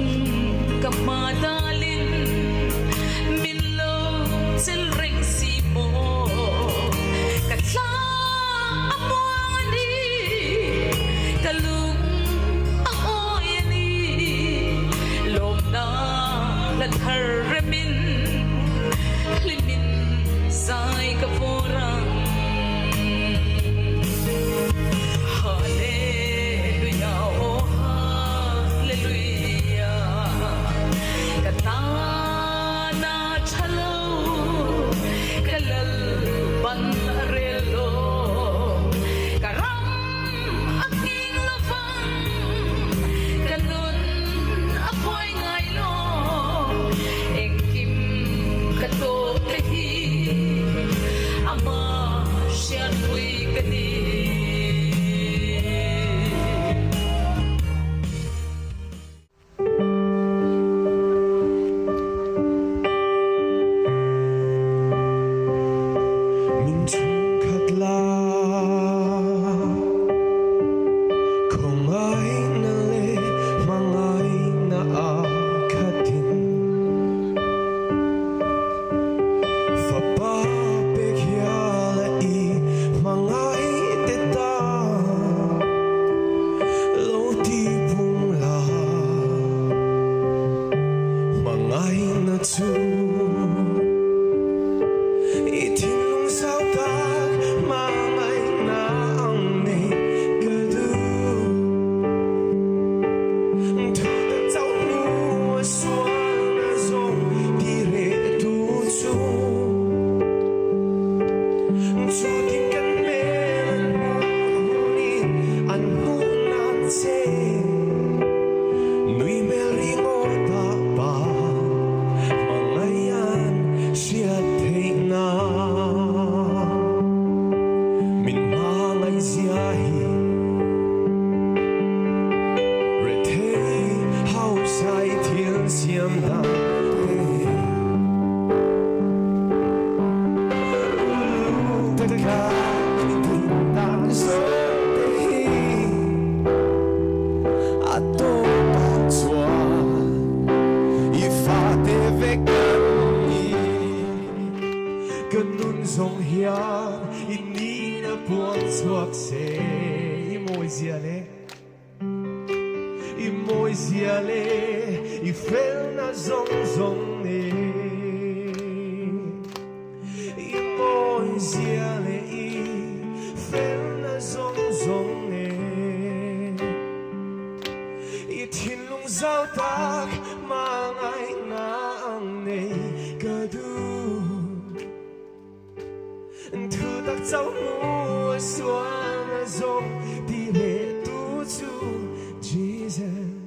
ka hma dalin min lo chel reng si maw, ka thla a muang a ni, ka lung a awi a ni, lawmna la thar remin hlimin zai ka vawr ang. Hallelujah, aw hallelujah, ka tana tha lo, ka Lalpan a rel lo, ka ram a nghing lovang, ka nun a buai ngai lo, engkim ka tawk te hi amah hriatpui ka ni. Min chhungkhat la khawngaihna leh hmangaihna a khatin Fapa pek hial a i hmangaih te ta lo ti pung la hmangaihna chu i thinlung zau tak hmangaihna ang nei ka duh thu tak chauh hnu a sualna zawng ti reh tu chu chu tin kan hmel an hmuh hunin an hmuh nan che nui hmel ringawt ah pa hmangaihan hriat theih nan min hmangaihzia hi rethei hausai thil siam dan te taka min din dan zawk te hi a tawpah chuan i fate vek an ni. Ka nun zawng hian i nihna puang chhuak se i mawizia leh i Mawi zia leh i felna zawng zawng nen. I mawizia leh i felna zawng zawng nen. I thinlung zau tak hmangaihna ang nei ka duh. Thu tak chauh hmu a sualna zawng ti leh tu chu Jesus.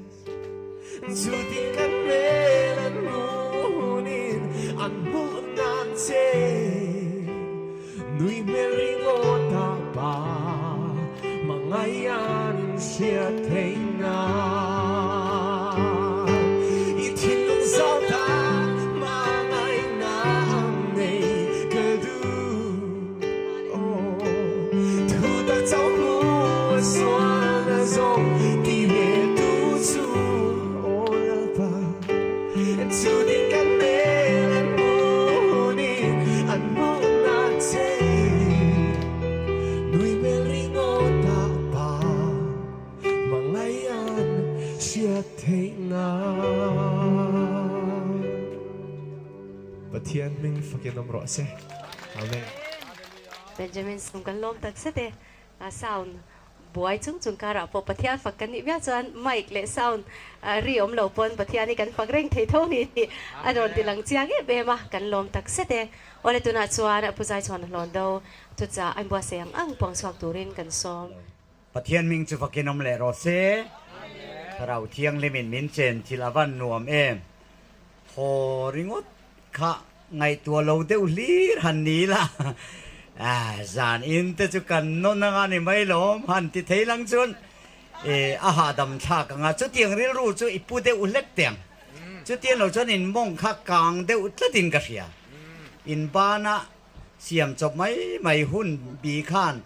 Chutin kan hmel an hmunin an hmuh nan che. Nui hmel ringawt a pa hmangaihan in hriat theih nan. I thinlung zau tak hmangaihna ang nei ka duh. Aw, thu tak chauh hmu a sualna zawng ti leh tu chu aw Lalpa. Chutin kan hmel an hmunin an hmuh nan che. Nui hmel ringawt a pa hmangaihan hriat theih nan. Pathian hming fakin awm rawh se. Amen. Benjamin sum kan lawm tak zet e. Sound buai chung chung karah pawh Pathian fak kan nih viau chuan mic leh sound ri awm lo pawn Pathian hi kan fak reng thei tho ni tih a rawn ti lang chiang em em a, kan lawm tak zet e. Awle tunah chuan Pu Zaichhuan Hlawn Do chuchah a inbuatsaih ang ang puang chhuak turin kan sawm. Pathian hming chu fakin awm leh rawh se. Thlarau Thianghlimin min chen thil a van nuam em. Haw ringawt kha ngaihtuah lo deuh hlir han ni la, zan in te chu kan nawn anga ni mai lawm han ti thei lang chuan a hahdam thlak anga chutiang rilru chu i pu deuh hlek teh ang. Chutiang lo chuan in mawng kha kang deuh tlatin ka hria. In bana siam chawp mai mai hun bi khan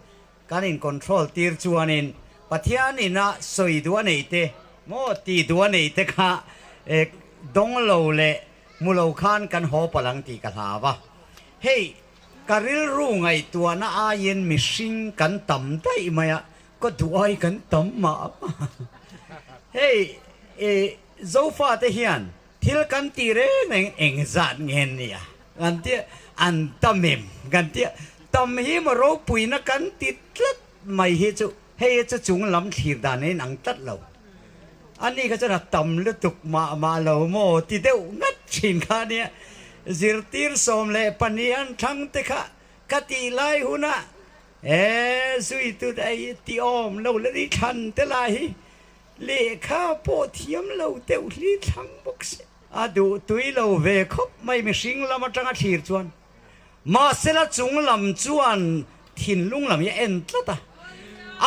Kan in control tir chuanin Pathian ina sawi duh a nei te maw ti duh a nei te kha dawng lo leh hmu lo khan kan haw palh ang tih ka hlau a. Hei ka rilru ngaihtuahna aiin mihring kan tam daih mai a, ka duh ai kan tam mah mah. Hei Zofate hian Thil kan ti reng reng engzat nge nia kan tia an tam em kan tia tam hi maw ropuina kan ti tlat mai hi chu hei hi chu chung lam thlir dan a inang tlat lo. Ani kha chuan a tam lutuk mah mah lo maw ti deuh ngat thin kha nia zirtir 12 an thlang te kha ka tih lai hunah e zuitu ei ti awm lo la ni thlan te lai hi Lehkha pawh thiam lo deuh hli thlang bawk se. A duh tui lo ve khawp mai mihring lam atanga thlir chuan. Mahsela chung lam chuan thinlung lam hi a en tlat a.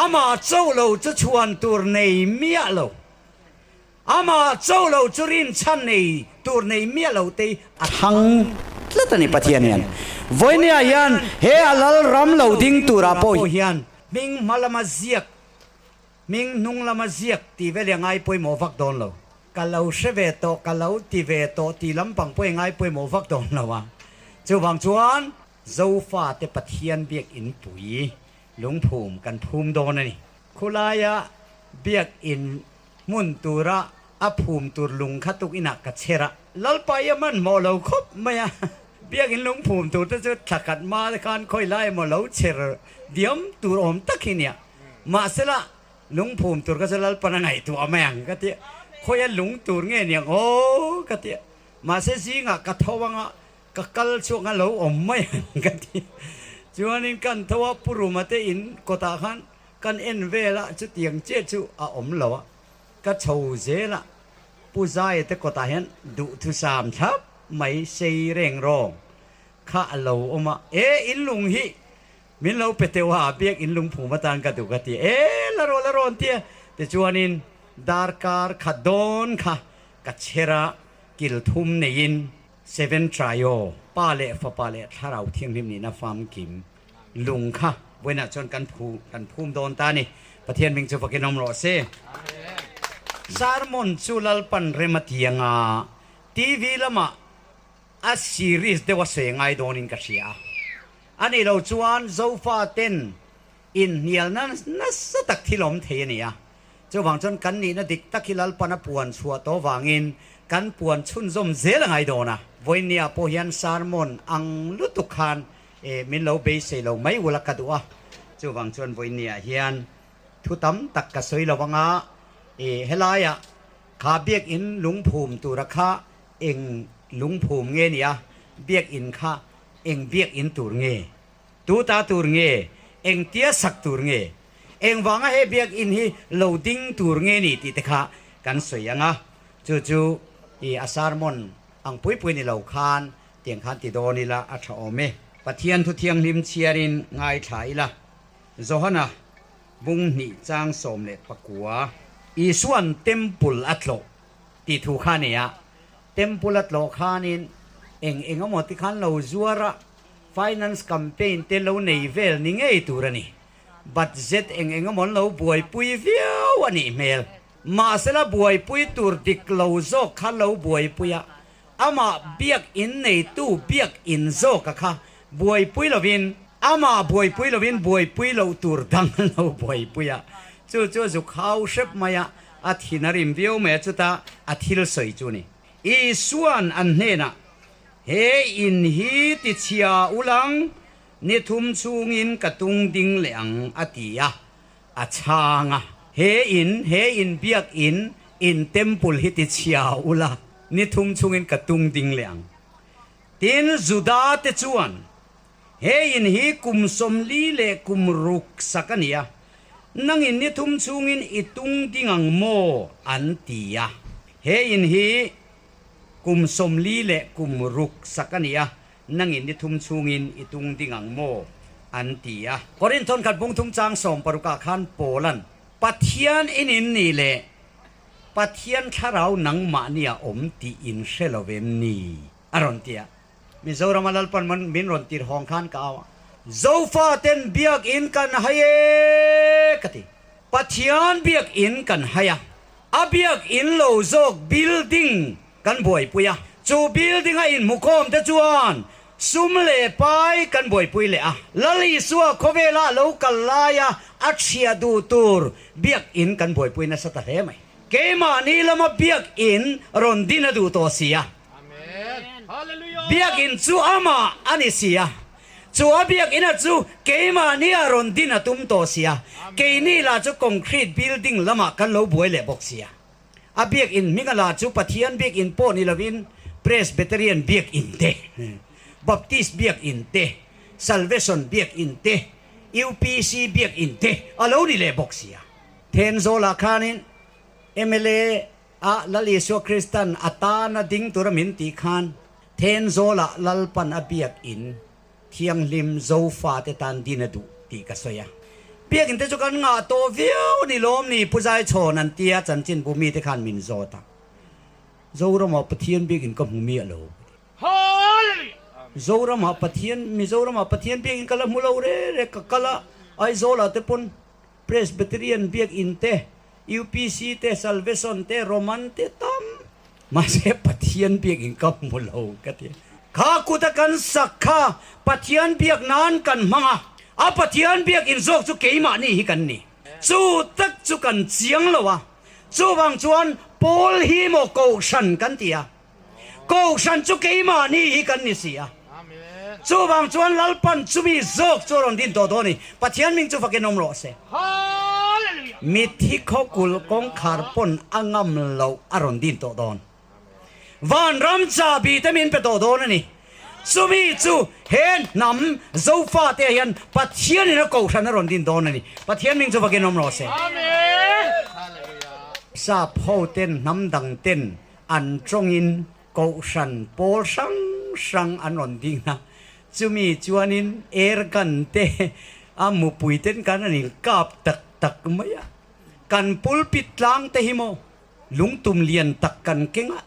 Amah cho lo chu chhuan tur nei miah lo. Amah cho lo chu rinchhan nei tur nei miah lo te hi a thlang tlat a ni Pathian hian. Vawinia hian he a lal ram lo ding turah pawh hian hming hma lama ziak Hming hnung lama ziak tih vel hi a ngai pawimawh vak dawn lo. Ka lo hre ve tawh, ka lo ti ve tawh tih lampang pawh i ngai pawimawh vak dawn lo a. Chuvang chuan Zofate Pathian biakinn pui lungphum kan phum dawn a ni. Khulaia biakinn hmun tura a phum tur lung kha tuk inah ka chher a. Lalpa i a hmanhmawh lo khawp mai a. Biakinn lungphum tur te chu thla khat hma te khan khawi lai emaw lo chher diam tur awm tak hi nia. Mahsela, lungphum tur kha chu Lalpan a ngaihtuah mai ang ka ti a, khawia lung tur nge niang aw ka ti a, mahse zingah ka tho anga ka kal chhuak anga lo awm mai ang ka ti a. Chuanin kan tho a, Pu Ruma te in kawtah khan kan en vel a, chutiang chiah chu a awm lo a, ka chho zel a, Pu Zaia te kawtah hian duhthusam thlap mai sei reng rawng kha a lo awm a, e in lung hi Min lo pe teuh a, biak in lungphum atan ka duh ka ti e, la rawn la rawn tia. Tichuanin darkar khat dawn kha ka chher a, kil thum neiin Seven Trio, Pa leh Fapa leh Thlarau Thianghlim nihna famkim lung kha vawiinah chuan kan phu kan phum dawn ta a ni. Pathian hming chu fakin awm rawh se. Sermon chu Lalpan rem a ti anga TV lamah a series deuh a sawi ngai dawnin ka hria a. A nih loh chuan Zofa ten inhnialna nasa tak thil awm thei a ni a. Chuvang chuan kan nihna dik tak hi Lalpan a puan chhuah tawh vangin kan puan chhunzawm zel a ngai dawn a. Vawinia pawh hian sermon ang lutuk khan min lo beisei lo mai ula ka duh a. Chuvang chuan vawinia hian thu tam tak ka sawi lo anga helaiah kha biakinn lungphum tura kha eng lungphum nge nia, biakinn kha eng biakinn tur nge? Tu ta tur nge? Engtia sak tur nge? Engvanga he biakinn hi lo ding tur nge ni tih te kha kan sawi ang a, chu chu i a sermon ang pui pui ni lo khan tiang khan ti dawn ila a tha awm e. Pathian thu thianghlim chhiarin ngaithla ila, Johana bung hnih chang 19, Isuan temple a tlawh tih thu kha a ni a, temple a tlawh khanin eng eng emaw ti khan lo zuar a, Finance campaign te lo nei vel ni ngei tur a ni. Budget eng eng emaw an lo buaipui viau a nih hmel. Mahsela buaipui tur dik lo zawk kha lo buaipui a, amah biak in neitu biak in zawka kha buaipui lovin, amah buaipui lovin buaipui loh tur dang an lo buaipui a, chu chu a zuk hau hrep mai a, a thin a rim viau mai a, chuta a thil sawi chu a ni. Isuan an hnenah He in hi tichhia ulang, ni thum chhungin ka tung ding leh ang, a ti a, a chhang a. He in, he in biak in, in temple hi tichhia ula, ni thum chhungin ka tung ding leh ang. Tin, Juda te chuan, He in hi kum 40 leh kum ruk sak a ni a, nangin ni thum chhungin i tung ding ang maw? an ti a. He in hi Kum 40 leh kum ruk sak a ni a, nangin ni thum chhungin i tung ding ang maw? an ti a. Korinth thawnkhat bung thum chang 16 ah khan Paula'n, Pathian in in nih leh Pathian thlarau nangmahni a awm tih in hre lo vem ni? a rawn ti a. Mizorama Lalpan min rawn tir hawng khan ka au a, Zofaten biakinn kan hai e ka ti. Pathian biakinn kan hai a, a biakinn lo zawk building kan buaipui a, chu building a inhmukhawm te chuan sum leh pai kan buaipui leh a. Lal Isua khawvela a lo kal laia a chhia duh tur biakinn kan buaipui nasa ta hle mai. Keimahni lama biakinn rawn din a duh tawh si a. Biakinn chu amah a ni si a, chu a biakinn-a chu keimahni a rawn din a tum tawh si a, keini lah chu concrete building lamah kan lo buai leh bawk si a. A biakinn hminga lah chu Pathian biakinn pawh ni lovin Presbyterian biakinn te, Baptist biakinn te, Salvation biakinn te, UPC biakinn te a lo ni leh bawk si a. Thenzawl-ah khanin mla A Lal Isua Kristan a tana ding tura min tih khan Thenzawlah Lalpan a biakinn thianghlim Zofate tan din a duh tih ka sawi a. Biakinn te chu kan ngah tawh viau a ni lawm ni Pu Zaichhawn an tia chanchin bu mite khan min zawt a. Zoramah Pathian biakinn ka hmu miah lo ka ti. Zoramah Pathian, Mizoramah Pathian biakinn ka la hmu lo re re ka kal a, Aizawlah te pawn Presbyterian biakinn te, UPC te, Salvation te, Roman te tam. Mahse Pathian biakinn ka hmu lo ka ti. Kha kuta kan sak kha Pathian biak nan kan hmang a, a Pathian biakinn zawk chu keimahni hi kan ni. Chu tak chu kan chiang lo a, chuvang chuan Paul hi maw Kohhran kan ti a, Kohhran chu keimahni hi kan ni si a. Chuvang chuan Lalpan chumi zawk chu a rawn din tawh dawn a ni. Pathian ming chu fakin awm rawh se. Mitthi khawkul kawngkhar pawn a ngam loh a rawn din tawh dawn. Vanram chahbi te min pe tawh dawn a ni. Chumi chu he hnam Zofate ah hian Pathianin a Kohhran a rawn din dawn a ni. Pathian ming chu fakin awm rawh se. Sap ho ten hnam dang ten An tawngin kohhran pawl hrang hrang an rawn ding a, chumi chuanin air gun te a mupui ten kan an inkap tak tak mai a. Kan pulpit tlang te hi maw lungtum lian tak kan keng a,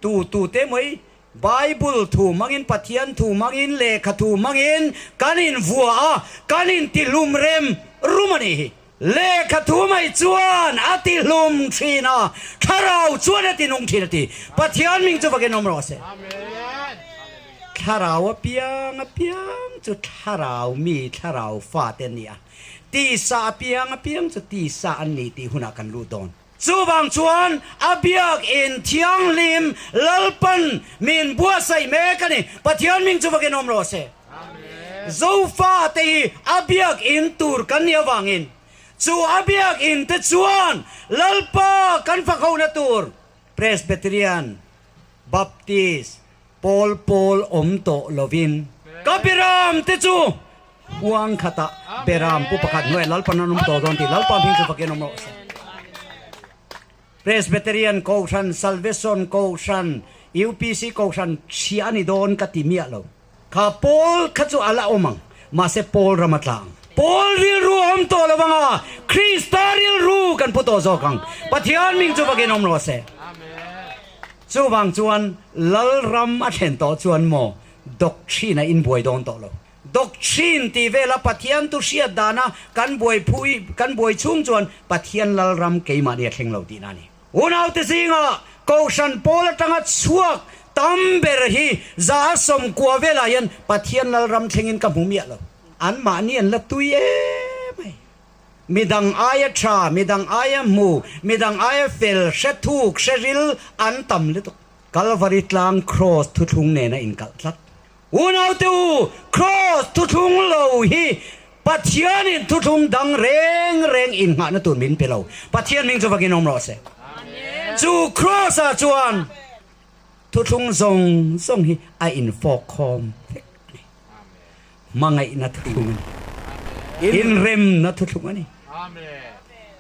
tu tu te mai Bible thu hmangin Pathian thu hmangin lehkha thu hmangin kan invuah a, kan intihlum rem rum a nih hi. Lehkha thu mai chuan a ti hlum thin a, Thlarau chuan a ti nung thin a ti. Pathian ming chu vakin awm rawh se. Thlarau a piang a piang chu thlarau mi thlarau fate an ni a, tisa a piang a piang chu tisa an ni tih hunah kan lut dawn. Chuvang chuan a biakinn thianghlim Lalpan min buatsaih mek a ni. Pathian hming chu vakin awm rawh se. Zofa te hi a biakinn tur kan nih avangin chu a biakinn te chuan Lalpa kan fakhona tur Presbyterian, Baptist, Pawl pawl awm tawh lovin. Ka Beram te chu huang khatah Beram pu pakhat hnuaiah Lalpan an awm tawh dawn tih Lalpa hming chu fakin awm rawh se. Presbyterian Kohhran, Salvation Kohhran, UPC Kohhran chhia a ni dawn ka ti miah lo. Kha pawl kha chu a la awm ang, mahse pawl ram a tla ang. Pawl rilru a awm tawh lo ang a, Krista rilru kan pu tawh zawk ang. Pathian hming chu vakin awm rawh se. Chuvang chuan Lalram a thlen tawh chuan maw doctrine a inbuai dawn tawh lo. Doctrine tih vela Pathian tu hriat dana kan buaipui kan buai chhung chuan Pathian Lalram keimahni a thleng lo tihna a ni. Unaute zingah Kohhran pawl atanga chhuak tam ber hi 190 velah hian Pathian Lalram thlengin ka hmu miah lo. Anmahni an la tui em mai. Midang aia tha, midang aia hmu, midang aia fel, hre thuk, hre ril an tam lutuk. Kalvari tlang Kraws thuthlung nena inkalh tlat. Unaute u, Kraws thuthlung lo hi Pathianin thuthlung dang reng reng innghahna tur min pe lo. Pathian hming chu vakin awm rawh se. Chu Kraws-ah chuan thuthlung zawng zawng hi a infawk khawm vek a ni. Hmangaihna thuthlung a ni. Inremna thuthlung a ni.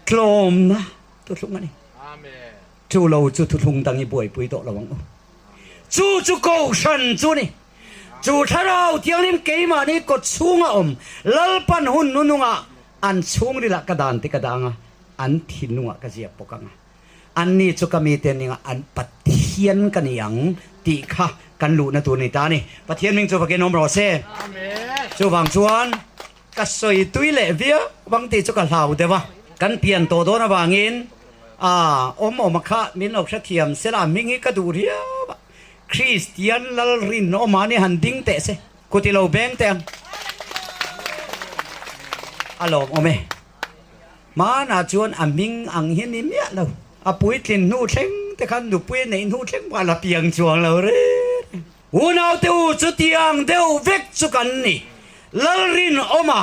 Tlawmna thuthlung a ni. Chu lo chu thuthlung dang i buaipui tawh lo ang u. Chu chu Kohhran chu a ni. Chu Thlarau Thianghlim keimahni kawt chhunga awm Lalpan hun nunungah an chhungrilah ka dan te ka dang a, an thinlungah ka ziak bawk ang a. Anni chu ka mite ningah an Pathian ka ni ang tih kha kan luhna tur ni ta a ni. Pathian hming chu vakin awm rawh se. Chuvang chuan ka sawi tui leh viau vang tih chu ka hlau deuh a. Kan pian tawh dawn avangin a awm awm a kha min lo hrethiam sela a hming hi ka duh riau a. Kristian Lalrinawma ni han ding teh se, kut i lo beng teh ang. A lawmawm e. Hmanah chuan a hming ang hi ni miah lo. A puitlin hnu thleng te khan nupui a neih hnu thleng pawh a la piang chuang lo reng reng. Unaute u chutiang deuh vek chu kan ni. Lalrinawma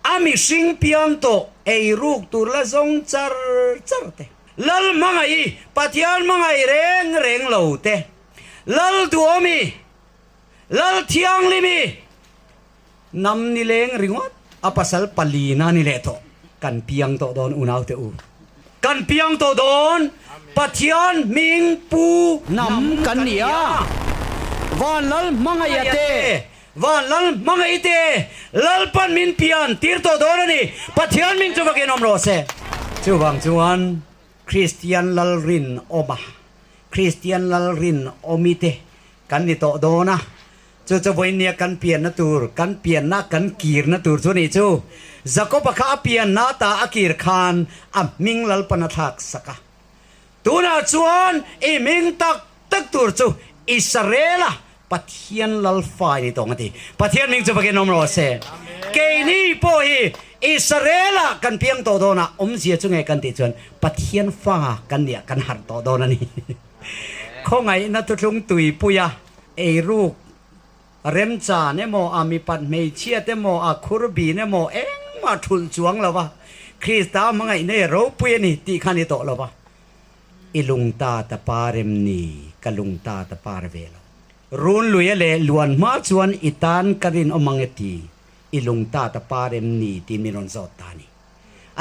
A mihring piang tawh ei ruk tur la zawng char char te. Lal hmangaih i Pathian hmangaih reng reng lo te. Lal duhawm i, Lal thianghlim i nam ni leng ringawt a pasal palina ni leh tawh. Kan piang tawh dawn unau te u. Kan piang tawh dawn Pathian hming pu nam kan ni a. Van Lal hmangaih a te. Van Lal hmangaih te Lalpan min pian tir tawh dawn a ni. Pathian min chu vakin awm rawh se. Chuvang chuan Kristian Lal rinawma, Kristian Lal rinawmi te kan ni tawh dawn a. Chu chu vawinia kan pianna tur, kan pianna kan kirna tur chu a nih chu. Jakob-a kha a pianna ta a kir khan a hming Lalpan a thlak sak a. Tunah chuan i hming tak tak tur chu Israel-a Pathian lal fai ni tawng a ti. Pathian hming chu vakin awm rawh se. Keini pawh hi Israel-ah kan piang tawh dawn a, awmzia chu nge kan tih chuan Pathian fa kan nih ah kan harh tawh dawn a ni. Khawngaihna thuthlung tuipuia eiruk remchan emaw, a mipat hmeichhiat emaw, a khurbin emaw engmah thulh chuang lo va, Krista hmangaihna hi ropui a ni tih kha ni tawh lo va. I lung ta ta par em ni? Ka lung ta ta par ve lo. Run luia leh luan hma chuan i tan ka rinawm ang e ti, i lung ta ta par em ni tih min rawn zawt ta a ni.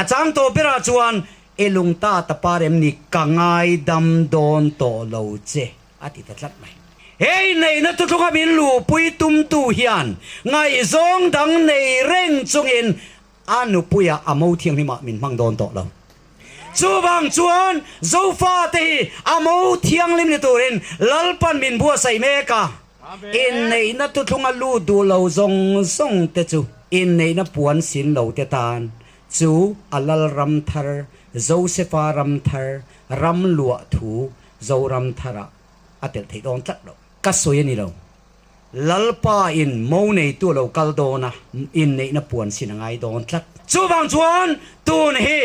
A chang tawh berah chuan i lung ta ta par em ni ka ngaidam dawn tawh lo che a ti ta tlat mai. He inneihna thuthlunga min luhpui tumtu hian ngaihzawng dang nei reng chungin A nupuia a mo thianghlimah min hmang dawn tawh lo. Chuvang chuan Zofate hi a mo thianghlim ni turin Lalpan min buatsaih mek a. Inneihna thuthlunga lut duh lo zawng zawng te chu inneihna puan sin lo te tan chu a lal ram thar, Josefa ram thar, ram luah thu Zoram tharah a telh theih dawn tlat lo. Ka sawi a ni lo. Lalpa in mo neitu a lo kal dawn a, inneihna puan sin a ngai dawn tlat. Chuvang chuan tun hi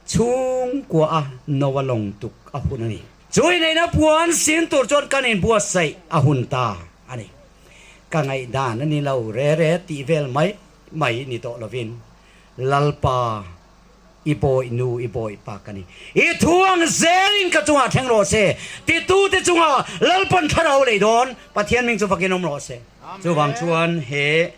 chhungkua a no a lawng tuk a hun a ni. Chu inneihna puan sin tur chuan kan inbuatsaih a hun ta a ni. Ka ngaihdan a ni lo re re tih vel mai mai ni tawh lovin Lalpa I bawi nu, i bawi pa ka ni. I thu ang zelin ka chungah thleng rawh se. Titute chungah Lalpan thlarau lei dawn, Pathian hming chu fakin awm rawh se. Chuvang chuan he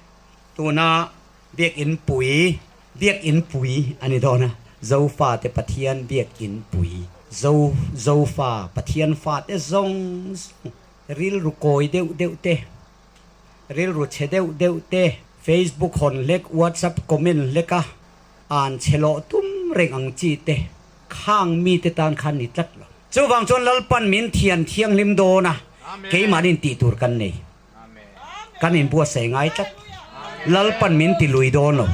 tuna biakinn pui, biakinn pui a ni dawn a, Zofate Pathian biakinn pui, Zo, Zofa, Pathian fate zawng zawng, rilru kawi deuh deuh te, rilru chhe deuh deuh te, Facebook hawn hlek, WhatsApp comment hlek a, An chhe lawh tum reng ang chi te khang mite tan khan ni tlat lo. Chuvang chuan Lalpan min thian thianghlim dawn a, keimahni tih tur kan nei. Kan inbuatsaih ngai tlat. Lalpan min ti lui dawn lo.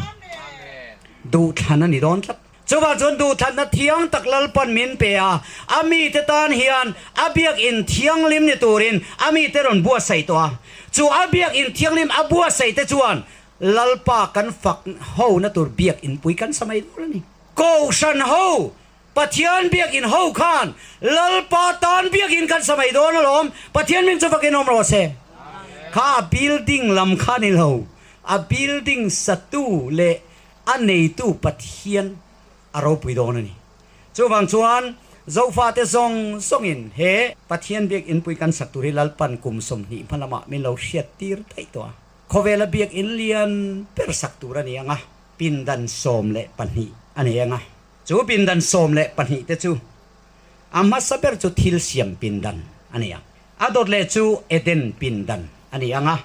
Duhthlan a ni dawn tlat. Chuvang chuan duhthlanna thiang tak Lalpan min pe a, a mite tan hian a biakinn thianghlim ni turin a mite rawn buatsaih tawh a. Chu a biakinn thianghlim a buatsaih te chuan Lalpa kan fak ho na tur biak inpui kan sa mai dawn a ni. Kohhran ho, Pathian biak in ho khan Lalpa tan biak in kan sa mai dawn alawm, Pathian min chu fakin awm rawh se. Kha a building lam kha ni lo, a building satu leh a neitu Pathian a ropui dawn a ni. Chuvang chuan Zofate zawng zawngin he Pathian biak inpui kan sak tur hi Lalpan kum 20 hma lamah min lo hriat tir daih tawh a. Khawvela biakinn lian ber sak tur a ni ang a, pindan 12 a nei ang a. Chu pindan 12 te chu a hmasa ber chu thil siam pindan a ni ang. A dawt leh chu Eden pindan a ni ang a,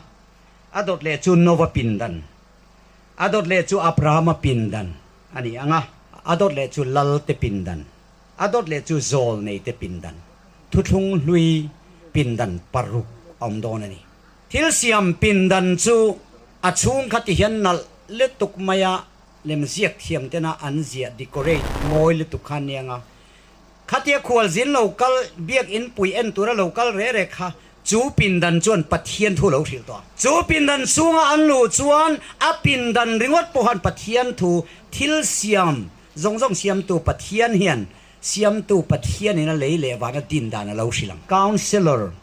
a dawt leh chu Nova pindan, a dawt leh chu Abrahama pindan a ni ang a, a dawt leh chu Lalte pindan, a dawt leh chu Zawlneite pindan, Thuthlung hlui pindan paruk a awm dawn a ni. Thil siam pindan chu a chhung kha ti hian nalh lutuk mai a, lemziak thiam tena an ziah decorate mawi lutuk kha a nia nga. Khatia khualzin lo kal, biakinn pui en tura lo kal reh reh kha chu pindan chuan Pathian thu lo hrilh tawh a. Chu pindan chhunga an luh chuan a pindan ringawt pawhan Pathian thu thil siam zawng zawng siamtu Pathian hian siamtu Pathianin a lei leh vana din dan a lo hrilh ang. Councillor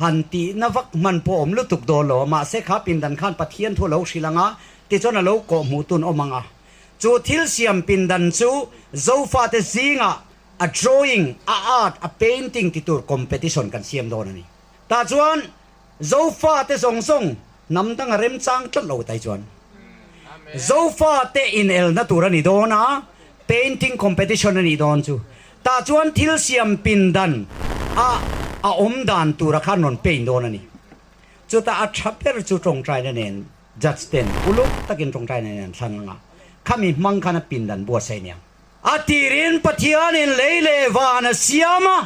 Han tihna vak hman pawh awm lutuk dawn lo a, mahse kha pindan khan Pathian thu a lo hrilh ang a, tichuan a lo kawh hmuh tun awm ang a. Chu thil siam pindan chu Zofate zingah a drawing, a art, a painting ti tur competition kan siam dawn a ni. Tah chuan Zofate zawng zawng hnam dang a remchang tlat lo tai chuan Zofate inelna tur a ni dawn a, painting competition a nih dawn chu. Tah chuan thil siam pindan a a awm dan tura khan rawn paint dawn a ni. Chutah a tha ber chu tawngtaina nen judge ten uluk takin tawngtaina nen an thlang ang a, khami hmang khan a pindan buatsaih aniang. A tirin Pathianin lei leh van a siam a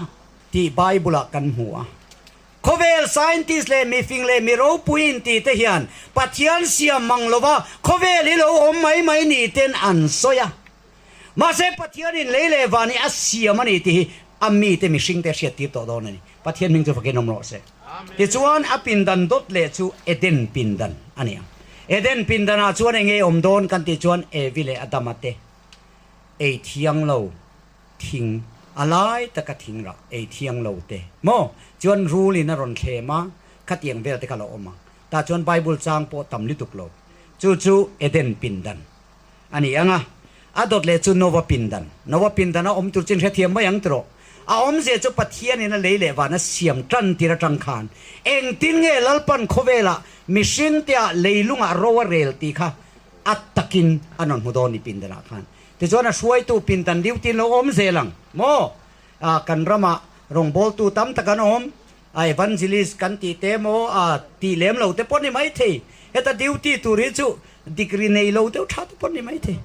tih Bible ah kan hmu a. Khawvel scientist leh mifing leh mi ropui inti te hian Pathian siam mang lova khawvel hi lo awm mai mai ni ten an sawi a. Mahse Pathianin lei leh van hi a siam a ni tih hi a mite mihring te hriat tir tawh dawn a ni. Pathian hming chu fakin awm rawh se. Tichuan a pindan dawt leh chu Eden pindan a ni ang. Eden pindanah chuan eng nge awm dawn kan tih chuan Evi leh Adama te ei thiang lo thing a lai taka thing rah ei thiang lo te maw chuan rul in a rawn thlem a, khatiang vel te kha lo awm ang. Tah chuan Bible chang pawh tam lutuk lo. Chu chu Eden pindan a ni ang a, a dawt leh chu Nova pindan. Nova pindan a awm tur chin hrethiam mai ang tiraw. A awmzia chu Pathian in a lei leh van a siam tan tir atang khan engtin nge Lalpan khawvelah mihring te ah leilungah ro a rel tih kha a takin an rawn hmu dawn ni pindanah khan. Tichuan a hruaitu pindan duty in lo awm zel ang maw? Ah kan ramah rawngbawltu tam tak an awm, a evangelist kan tih te maw a tih lem lo te pawh ni mai thei. Heta duty tur hi chu degree nei lo deuh tha te pawh ni mai thei.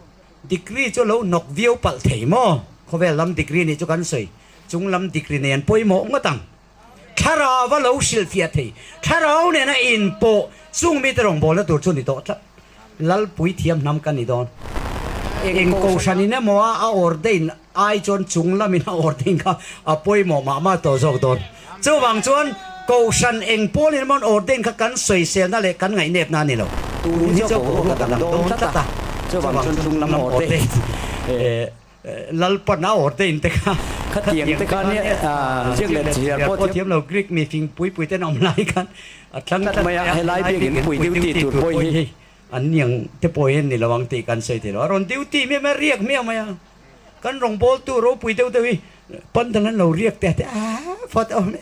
Degree chu lo hnawk viau palh thei maw? Khawvel lam degree nih chu kan sawi, chung lam degree nei an pawimawh ngawt ang. Thlarau a lo hrilhfiah thei. Thlarau nena inpawh chung mite rawngbawlna tur chu ni tawh tlat. Lalpui thiam hnam kan ni dawn. Eng kohhranin emaw a ordain ai chuan chung lamin a ordain kha a pawimawh mah mah tawh zawk dawn. Chuvang chuan Kohhran eng pawl in emaw ordain kha kan sawiselna leh kan ngaihnepna a ni lo. Tun hi chu boruak a dang dawn tlat a, chuvang chuan chung lam ordain Lalpan a ordain te kha Khatiang te kha nia ziak leh chhiar pawh thiam lo Greek mi fing pui pui ten a awm lai khan a thlang tlat mai a, helai biakin pui duty tur pawh hi an niang te pawh hian ni lo ang tih kan sawi thei lo. A rawn duty miah mai a, riak miah mai a. Kan rawngbawltu ropui deuh deuh hi pandal an lo riak te te a phawt awm e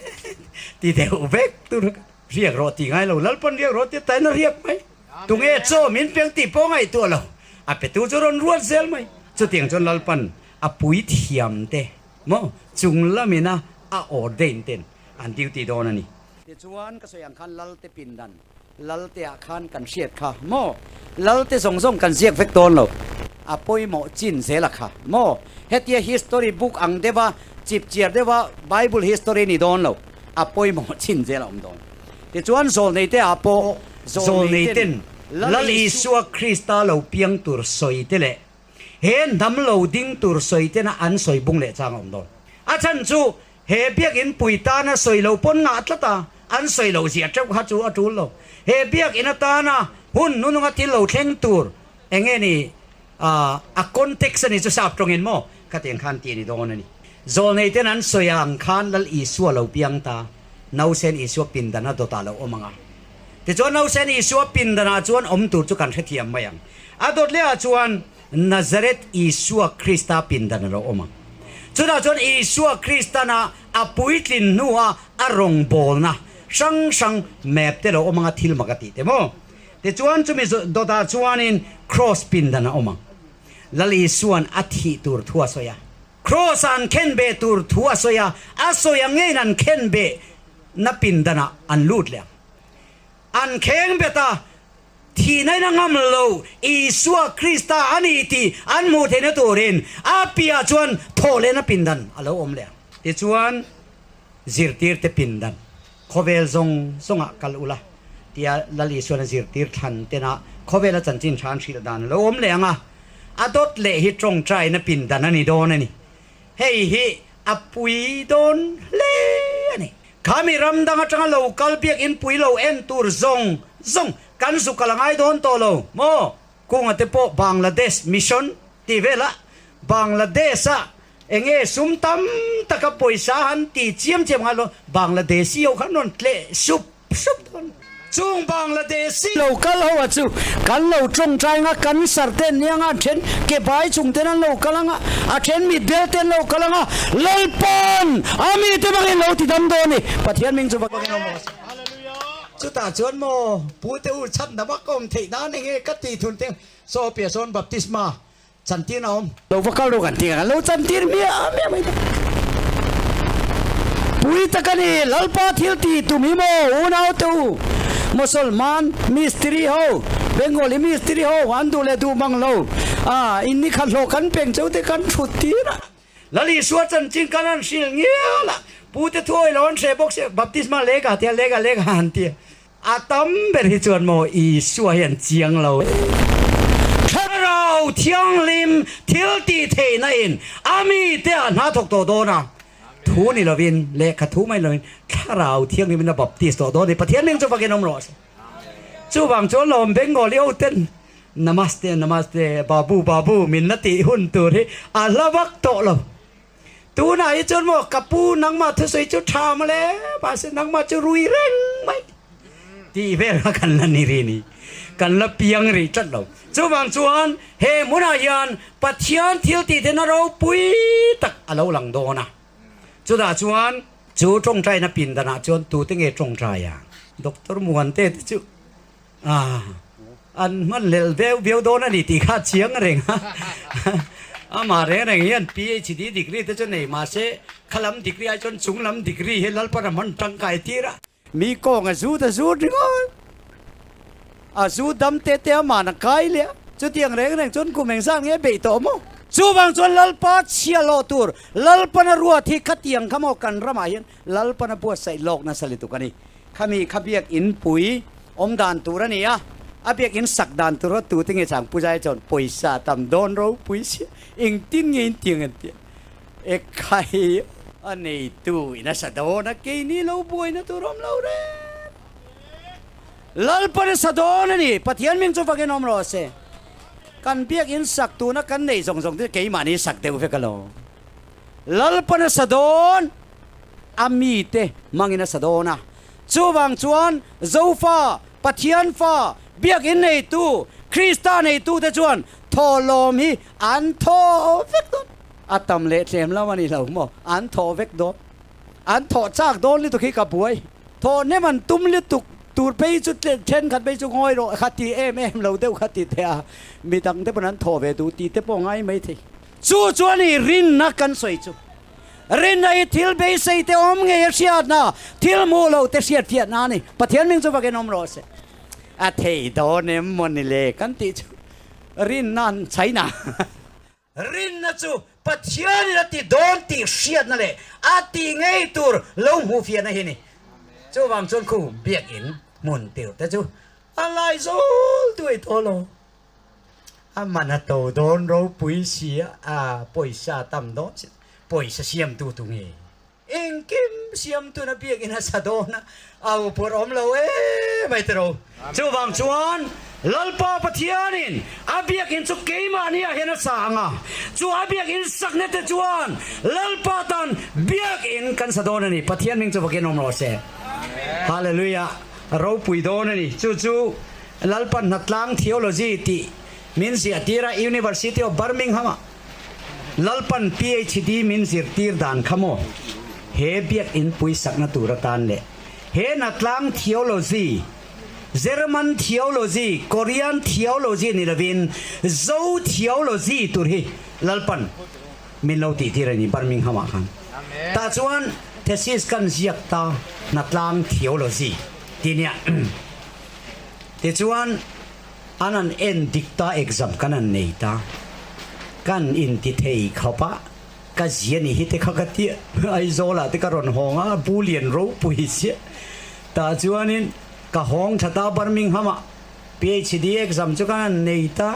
ti deuh vek tur a riak rawh tih ngai lo Lalpan riak rawh tia tain a riak mai. Tunge chaw min peng tih pawh ngaihtuah lo a petu chu rawn ruat zel mai. Chutiang chuan Lalpan a pui thiam te maw chung lamina a ordain ten an duty dawn a ni. Tichuan ka sawi ang khan Lalte pindan Lalte ah khan kan hriat kha maw? Lalte zawng zawng kan ziak vek dawn lo. A pawimawh chin zel a kha maw? Hetia history book ang deuha chipchiar deuha Bible history ni dawn lo. A pawimawh chin zel a awm dawn. Tichuan zawlneite ah pawh Zawlneiten Lal Isua Krista lo piang tur sawi te leh he hnam lo ding tur sawi tena an sawi bung leh chang a awm dawn. A chhan chu He biakinn pui tana sawi lo pawn ngah tlat a, an sawi loh zia teuh kha chu a tul lo. He biakinn atana hun hnununga thil lo thleng tur eng nge ni a context a ni chu sap tawngin maw khatiang khan tih a ni dawn a ni. Zawlnei ten an sawi ang khan Lal Isua lo piang ta, Nausen Isua pindan a dawtah lo awm ang a. Tichuan Nausen Isua pindanah chuan awm tur chu kan hrethiam mai ang. A dawt lehah chuan Nazareth Isua Krista pindan a lo awm a. Chutah chuan Isua Kristana a puitlin hnua a rawngbawlna hrang hrang map te lo awm anga thil mak a tih te maw? Tichuan chumi dawtah chuanin Kraws pindan a awm ang. Lal Isua'n a thih tur thu a sawi a. Kraws ah an khenbeh tur thu a sawi a, a sawi ang ngeiin an khenbeh na pindanah an lut leh ang. An khengbet a, Thihna in a ngam lo, Isua Krista a ni tih an hmuh theihna turin a piah chuan thawhlehna pindan a lo awm leh ang. Tichuan, zirtirte pindan khawvel zawng zawngah kal ula tia Lal Isuan a zirtir thlan tena khawvela chanchin tha an hrilh dan a lo awm leh ang a, a dawt leh hi tawngtaina pindan a ni dawn a ni. Hei hi a pui dawn hle a ni. Khami ram dang atanga lo kal biakinn pui lo en tur zawng zawng kan zu kal a ngai dawn tawh lo maw? Kunga te pawh Bangladesh mission tih velah Bangladesh ah enge sum tam taka pawisa han ti chiam chiam ngai lo Bangladeshi ho khan rawn tleh sup sup dawn. Chung Bangladeshi lo kal ho a chu kan lo tawngtai anga kan sar te an nia anga a then ke bai chung ten an lo kal anga a then mit bel te an lo kal anga Lalpan a mi te bangin lo ti dam dawn ni Pathian ming chu bangin awm rawh se. Chutah chuan maw Pu te u chhan na vak awm theih nan enge ka ti thun te saw piah sawn baptisma chantir a awm. Lo va kal rawh kan ti ang, an lo chantir miah miah mai ta. Pui tak a ni, Lalpa thil tih tum hi maw unau te u, Mosolman mistiri ho, Bengali mistiri ho an duh leh duh mang lo, a in ni khat hlawh kan peng cheu te kan thut tir a. Lal Isua chanchin kan han hrilh ngial a, Pu te thuawi lo an hreh bawk sia, baptisma lega tia lega lega han ti a. A tam ber hi chuan maw Isua hi an chiang lo e. Thlarau Thianghlim thil tih theihna in a mite ah hna thawk tawh dawn a, thu ni lovin, lehkha thu mai lovin Thlarau Thianghlim in a baptist tawh dawn a ni. Pathian ming chu fakin awm rawh se. Chuvang chuan lawm Bengali ho ten Namaste Namaste Babu Babu min la tih hun tur hi a hla vak tawh lo. Tunah hi chuan maw ka pu nangmah thusawi chu tha mawle mahse nangmah chu rui reng mai tih vel kha kan la ni ri ni kan la piang rih tlat lo. Chuvang chuan he hmunah hian Pathian thil tih theihna ropui tak a lo lang dawn a. Chutah chuan chu tawngtaina pindanah chuan tute nge tawngtai a? Doctor Muante te chu A, an hman lel viau viau dawn a ni tih kha a chiang reng a. Amah reng reng hian PhD degree te chu nei mahse khalam degree ai chuan chung lam degree hi Lalpan a hman tangkai tir a. Mi kawng a zut a zut ringawt. A zu dam te te aman a kai leh a. Chutiang reng reng chuan kum engzat nge beih tawh maw? Chuvang chuan Lalpa chhia lawh tur Lalpana ruat hi khatiang kha maw kan ramah hian Lalpana buatsaih lawk nasa lutuk a ni. Khami kha biakinn pui awm dan tur a ni a, a biakinn sak dan tur a tute nge chang Pu Zai chuan pawisa tam dawn ropui sia, engtin nge in tiang an ti a, e khai. A neitu in a sa dawn a, keini lo buaina tur awm lo reng. Lalpan a sa dawn a ni, Pathian ming chu vakin awm rawh se. Kan biakin sak tuna kan neih zawng zawng te keimahni sak deuh vek alo. Lalpan a sa dawn, a mite hmangin a sa dawn a. Chuvang chuan Zofa, Pathian fa, biakin neitu, Krista neitute chuan thawhlawm hi an thaw vek dawn. A tam leh tlem lo a ni lo maw? An thawh vek dawn. An thawh chak dawn lutuk hi ka buai. Thawh hnem an tum lutuk tur phei chu thenkhat phei chu ngawi rawh kha ti em em lo deuh kha ti teh a, midang te pawn an thawh ve duh tih te pawh ngai mai thei. Chu chu a ni rinna kan sawi chu. Rinna hi thil beisei te awm ngei a hriatna, thil hmuh loh te hriatfiahna a ni. Pathian ming chu vakin awm rawh se. A thei dawn em maw ni le kan tih chu rinna an chhaina. Rinna chu Pathianin a ti dawn tih hriatna leh a ti ngei tur lo hmuhfiahna hi a ni. Chuvang chuan khu biakinn hmun tir te chu a lai zawl duai tawh lo. A man a to dawn ropui si a, pawisa tam dawn si, pawisa siamtu tu nge? Engkim siamtuna biakinn a sa dawn a, au pawr awm lo em ai tiro. Chuvang chuan Lalpa Pathianin a biakinn chu keimahniah hian a sa ang a, chu a biakinn sakna te chuan Lalpa tan biakinn kan sa dawn a ni. Pathian hming chu vakin awm rawh se. Hallelujah! Ropui dawn a ni. Chu chu Lalpa hnatlang theology tih min ziahtir a University of Birmingham-ah. Lalpan PhD min zirtir dan kha maw? He biakinn puisakna tur atan leh he hnatlang theology, German theology, Korean theology ni lovin Zo theology tur hi Lalpan min lo tihtir a ni Birmingham-ah khan. Tah chuan thesis kan ziak ta hnatlang theology ti nia. Tichuan. An an en dik ta exam kan an nei ta kan in ti thei khawp a ka zia ni hi te kha ka tia Aizawl ah te ka rawn hawng a Bulian ropui chiah tah chuanin ka hawng tha ta Birmingham ah PhD exam chu kan an nei ta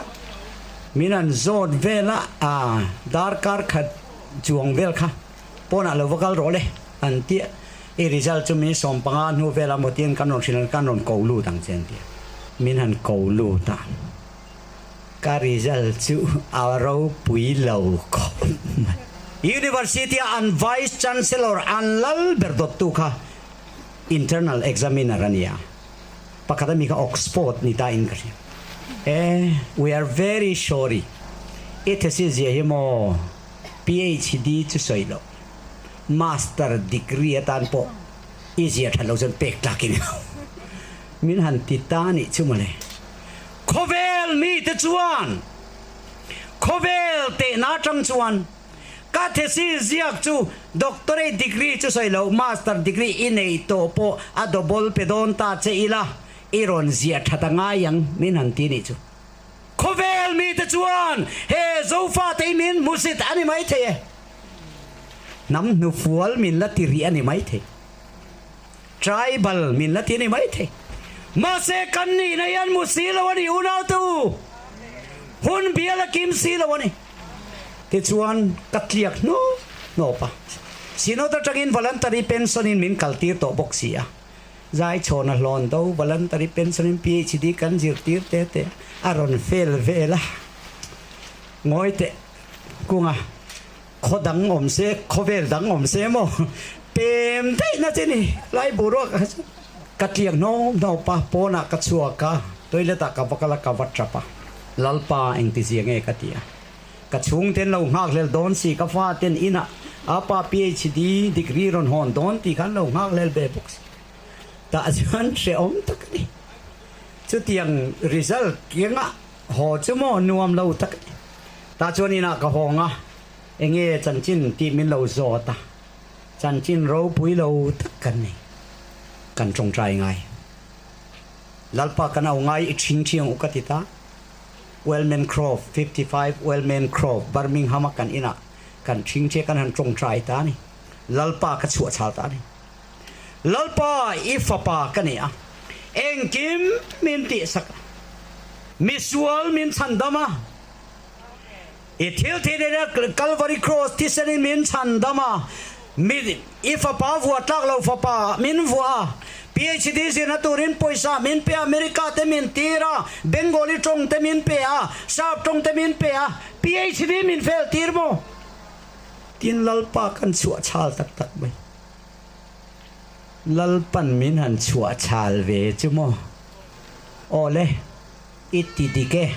min an zawt vel a a darkar khat chuang vel kha pawnah lo va kal rawh le an tia. I result chu min 15 hnu vela maw tiin kan rawn hrilh kan rawn ko lut ang che an ti a. Min han ko lut a, ka result chu a ropui lo khawp mai. University a an Vice Chancellor an lal ber dawttu kha internal examiner a ni a, pakhat ami kha Oxford ni ta in ka hria. Eh, we are very sorry, i thesis zia hi maw PhD chu sawi loh. Master degree atan pawh i zia that lo chuan pek tlak i ni lo. Min han ti ta anih chu mawle. Khawvel mite chuan khawvel tehna atang chuan ka thesis ziak chu doctorate degree chu sawi lo master degree i nei tawh pawh a double pe dawn ta che ila i rawn ziah that a ngai ang min han ti anih chu. Khawvel mite chuan he Zofate hi min hmusit a ni maithei e. Hnam hnufual min la ti rih a ni maithei. Tribal min la ti a ni maithei. Mahse kan nihna hian mu si lo a ni unaute u. Hun bial a kim si lo a ni. Tichuan ka tliak hnawp hnawp a. Synod atangin voluntary pension in min kaltir tawh bawk si a. Zaichhawna hlawn do voluntary pension in PhD kan zirtir te te a rawn fail vel a. Ngawi teh kunga khaw dang awm se, khawvel dang awm se maw pem daih na che ni lai boruak ah chuan ka tliak hnawm hnawp a, pawnah ka chhuak a, toilet ah ka va kal a, ka va tap a, Lalpa engtizia nge ka ti a, ka chhungten lo nghak hlel dawn si, ka faten inah apa PhD degree rawn hawn dawn tih khan lo nghak hlel ve bawk si, tah chuan hrehawm tak a ni, chutiang result kiangah Haw chu maw nuam lo tak e. Tah chuan inah ka hawng a, enge chanchin tih min lo zawt a, chanchin ropui lo tak kan nei. Kan tawngtai ngai. Lalpa kan au ngai i thing thiang u ka ti ta. Wellman Grove, 55 Wellman Grove, Birmingham a kan inah kan thing thia kan han tawngtai ta a ni. Lalpa ka chhuah chhal ta a ni. Lalpa i fapa ka ni a, engkim min tihsak a, misual min chhandam a, i thil thih nena Kalvari Cross thisenin min chhandam a. Mi i fapa vuah tlak lo fapa min vuah a, PhD zirna turin pawisa min pe a, America te min tir a, Bengali tawng te min pe a, Sap tawng te min pe a, PhD min fel tir maw? Tin Lalpa kan chhuah chhal tak tak mai. Lalpan min han chhuah chhal ve chu maw? Aw le, i ti dik e.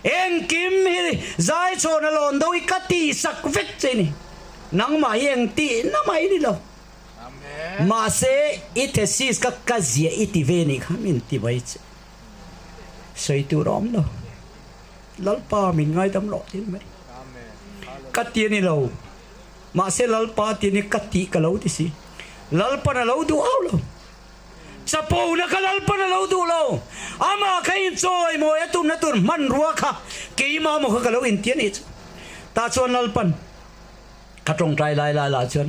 Engkim hi zai chhawn a lawn do i ka ti sak vek che ni. Nangmah hi eng tih na mai ni lo. Mahse, i thesis ka ka ziah i ti ve nih kha min ti mai che. Sawi tur a awm lo. Lalpa min ngaidam loh tin mai. Ka ti a ni lo. Mahse Lalpa ti ni ka tih ka lo ti si. Lalpan a lo duh au lo. Chapona kha Lalpan a lo duh lo. Amah kha inchawi mawi a tumna tur hmanrua kha keimah maw kha ka lo inti a nih chu. Tah chuan Lalpan ka tawngtai lai lai lah chuan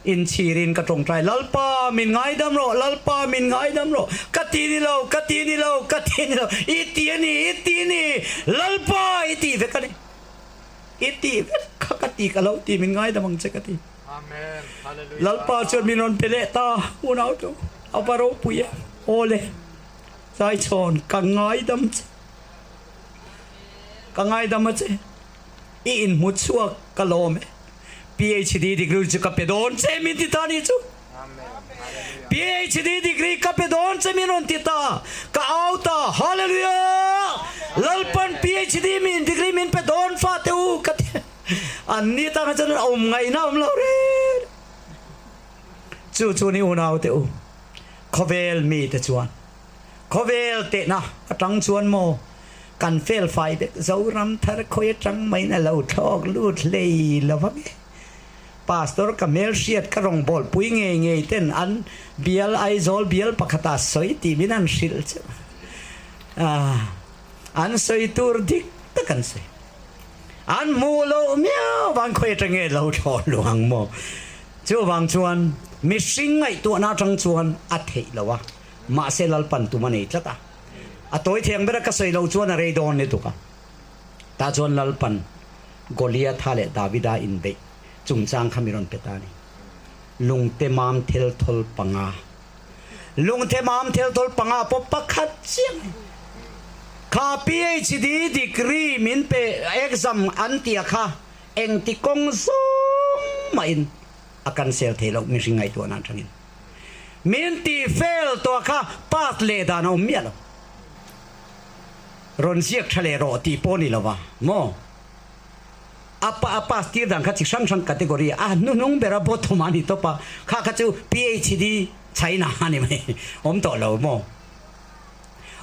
inchhirin ka tawngtai, Lalpa min ngaidam rawh, Lalpa min ngaidam rawh, ka ti ni lo, ka ti ni lo, ka ti ni lo, i ti a ni, i ti ni, Lalpa i ti vek a ni. I tih vek kha ka ti ka lo ti min ngaidam ang che ka ti. Lalpa chuan min rawn pe leh ta unau chu a va ropui e. Aw le Zaichhawn ka ngaidam che ka ngaidam a che i inhmu chhuak ka lawm e. PhD degree chu ka pe dawn che min ti ta ni chu. PhD degree ka pe dawn che min rawn ti ta, ka au ta, Hallelujah! Lalpan PhD min degree min pe dawn fa teh u ka ti. An ni tangah chuan awm ngaihna awm lo reng. Chu chu ni unau teh u, khawvel mi te chuan khawvel tehna atang chuan maw kan fel fai vek Zoram thar khawi atang maiin a lo thlawk lut hlei lo vang e. Pastor ka hmelhriat ka rawngbawlh pui ngei ngei ten an bial Aizawl bial pakhata sawi tih min an hrilh chu an sawi tur dik tak an sawi. An hmuh loh miau vang khawi atang nge lo thlawh luang maw? Chuvang chuan mihring ngaihtuahna atang chuan a theih lo a, mahse Lalpan tum a nei tlat a. A tawi thiang bera ka sawi loh chuan a rei dawn lutuk a. Tah chuan Lalpan Goliatha leh Davida inbeih chungchang kha mi rawn pe ta a ni. Lungte mam thelthawl panga. Lungte mam thelthawl panga pawh pakhat chiah mai. Kha PhD degree min pe exam an tia kha engti kawng zawng mahin a cancel thei loh mihring ngaihtuahna atangin. Min ti fail tawh kha pass leh dan a awm miah lo. Rawn ziak tha leh rawh tih pawh ni lo va maw? A pa a pass tir dan kha chi hrang hrang category a hnuhnung ber a bottom a ni tawp a, kha kha chu PhD China a ni mai awm tawh lo maw?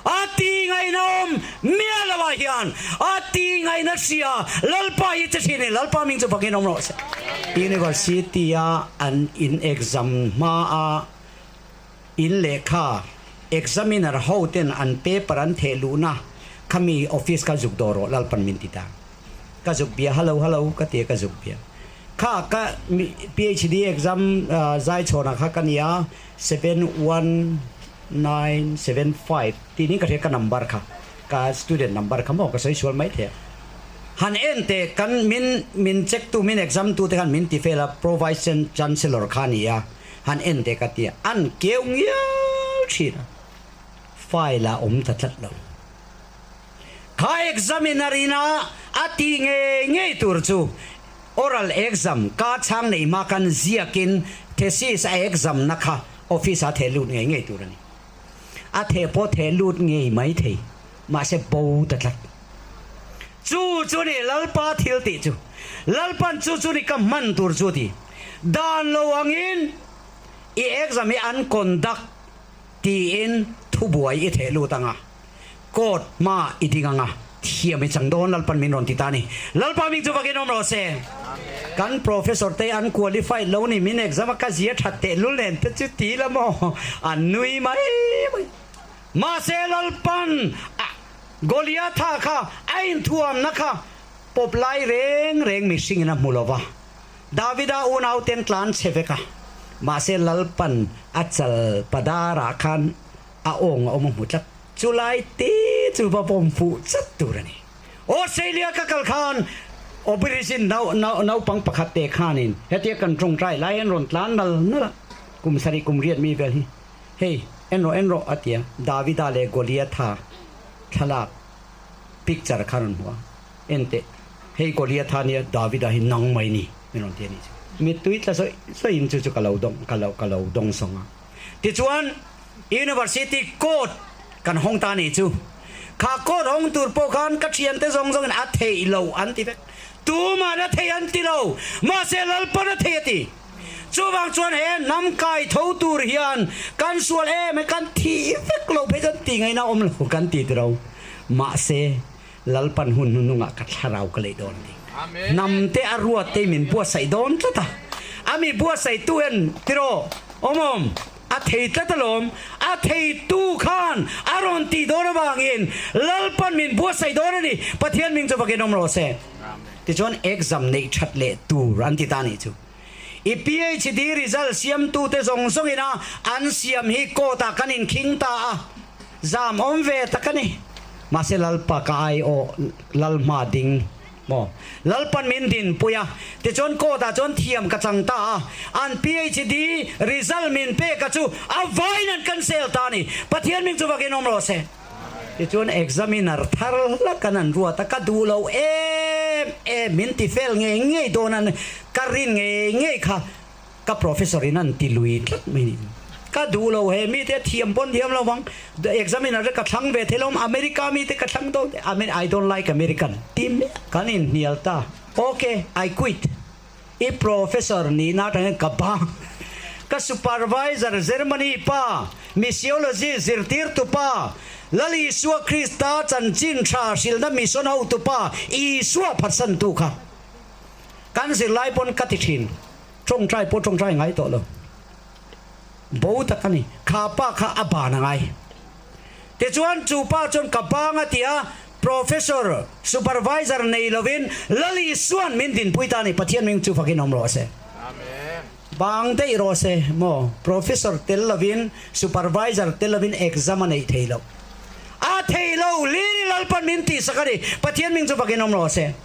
A ti ngaihna awm miah lo ah hian a ti ngaihna hria Lalpa hi che thin e, Lalpa hming chu fakin awm rawh se. University a an in exam hma a In lehkha examiner ho ten an paper an theh luhna khami office kha zuk dawh rawh Lalpan min ti ta. Ka zuk bia hello hello ka ti a ka zuk bia. Kha ka PhD exam zai chhawnah kha ka nia 71975 tih niin ka hria ka number kha ka student number kha maw ka sawi sual mai thei a. Han en teh kan min min check tu min exam tu te khan min ti fel a Pro Vice Chancellor kha a ni a. Han en teh ka tia, an keu ngial thin a, file ah awm ta tlat lo. Kha examiner ina a tih ngei ngei tur chu oral exam ka chhang nei hma khan ziakin thesis a exam na kha office ah theh lut ngei ngei tur a ni. A theh pawh theh lut ngei mai thei, mahse bo ta tlat. Chu chu ni Lalpa thil tih chu. Lalpan chu chu ni ka hman tur chu ti. Dan lo angin i exam hi an conduct tiin thubuai i theh lut anga, court hma i ding anga, thiam i chang dawn Lalpan min rawn ti ta a ni. Lalpa hming chu vakin awm rawh se. Kan professor te an qualified lo ni min exam a ka zia that tehlul nen te chu ti la maw an nui mai mai. Mahse Lalpan a Goliatha kha a inthuamna kha pawp lai reng reng mihringin a hmu lo va, Davida unauten tlan chhe vek a, mahse Lalpan a chal padarah khan a awng a awm a hmu tlat. Chu lai te chu va vawm fuh chat tur a ni. Australia ka kal khan. Operation nau nau naupang pakhat te khanin hetia kan tawngtai lai an rawn tlan nal nal a, kum sarih kum riat mi vel hi hei en rawh en rawh a ti a, Davida leh Goliatha thlalak picture kha rawn hmu a, en teh hei Goliatha nia Davida hi nang mai ni min rawn ti a nih chu. Mittui tla zawih zawihin chu chu ka lo dawng ka lo ka lo dawng sawng a. Tichuan University court kan hawng ta nih chu. Kha court hawng tur pawh khan ka thiante zawng zawngin a theih lo an ti vek. Tuman a thei an ti lo, mahse Lalpan a thei a ti. Chuvang chuan he hnam kai tho tur hian kan sual em e kan thih vek lo phei chuan ti ngaihna awm lo kan ti tiro. Mahse Lalpan hun hnuhnungah ka thlarau ka leih dawn a ti. Hnam te a ruat te min buatsaih dawn tlat a. A mi buatsaihtu hian tiraw awm awm a thei tlat alawm. A theitu khan a rawn tih dawn avangin Lalpan min buatsaih dawn a ni. Pathian hming chu vakin awm rawh se. Tichuan exam neih that leh tur an ti ta a nih chu. I PhD result siamtute zawng zawngin a an siam hi court ah kan inkhing ta a. Zam awm ve tak a ni. Mahse Lalpa ka ai aw Lalhma ding maw? Lalpan min dinpui a, tichuan court ah chuan thiam ka chang ta a, an PhD result min pek a chu a vain an cancel ta a ni. Pathian min chu vakin awm rawh se. Tichuan examiner thar hlak an an ruat a, ka duh lo em em min ti fel ngei ngei dawn a ka rin ngei ngei kha. Ka professor in an ti lui tlat mai ni. Ka duh lo he mite a thiam pawn thiam lo vang. Examiner te ka thlang ve thei lo America mite ka thlang dawn I mean I don't like American ti miah kan inhnial ta. Ok I quit. I professor nihna atangin ka bang. Ka supervisor Germany pa missiology zirtirtu pa Lal Isua Krista chanchin tha hrilhna mission hotu pa Isua phatsantu kha kan zirlai pawn ka ti thin. Tawngtai pawh tawngtai ngai tawh lo. Bo tak a ni. Kha pa kha a ban a ngai. Tichuan chu pa chuan ka bang a ti a, Professor, Supervisor nei lovin Lal Isuan min dinpui ta a ni. Pathian ming chu fakin awm rawh se. Bang daih rawh se maw? Professor tel lovin, Supervisor tel lovin exam a neih thei loh. A thei lo, Lini Lalpan min tihsak a ni. Pathian ming chu fakin awm rawh se.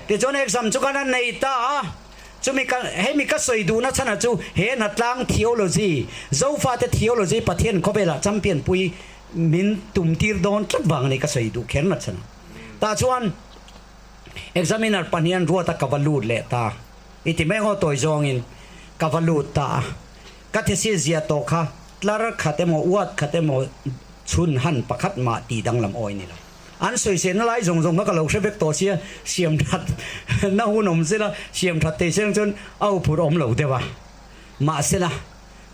Tichuan exam chu khan a nei ta a. Chumi ka, hemi ka sawi duhna chhana chu he hnatlang theology, Zofate theology Pathian khawvelah champion pui min tum tir dawn tlat vang a ni ka sawi duh kher na chhana. Tah chuan examiner pahnihan ruata ka va lut leh ta. I ti mai ngaw tawi zawngin ka va lut ta a. Ka thesis zia tawh kha tlar khat emaw uat khat emaw chhun han pakhat mah tih danglam awi ni lo. An sawiselna lai zawng zawng kha ka lo hre vek tawh sia, siam that na hun awm sela, siam that thei seng chuan a uphur awm lo deuh a. Mahsela,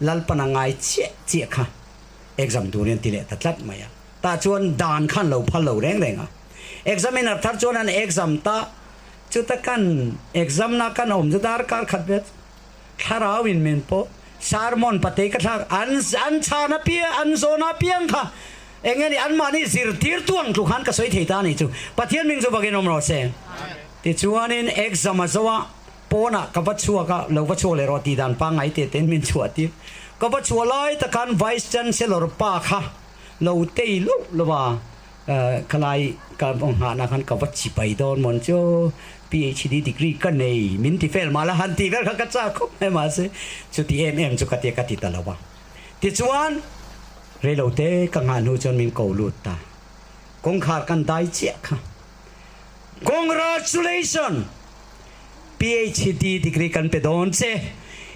Lalpan a ngai chiah chiah kha exam turin an ti leh ta tlat mai a. Tah chuan dan khan lo phal lo reng reng a. Examiner thar chuan an exam ta, chuta kan exam na kan awm chu darkar khat vel thlarau in min pawh sermon patei ka thlak an an chhan apiang an zawn apiang kha eng nge ni anmahni zirtir tu ang tluk khan ka sawi thei ta a ni chu Pathian ming chu vakin awm rawh se tichuanin exam a zo a pawnah ka va chhuak a lo va chhuak leh rawh tih dan pangngai te tein min chhuah tir ka va chhuah lai tak khan vice chancellor pa kha lo tei loh lo a Khalai ka nghahna khan ka va chipai dawn mawn chu PhD degree ka nei min ti fel mah la han tih vel kha ka chak khawp mai mahse chuti em em chu ka tia ka ti ta lo a. Tichuan reilote ka nghah hnu chuan min ko lut ta. Kawngkhar kan dai chiah kha. Congratulation! PhD degree kan pe dawn che.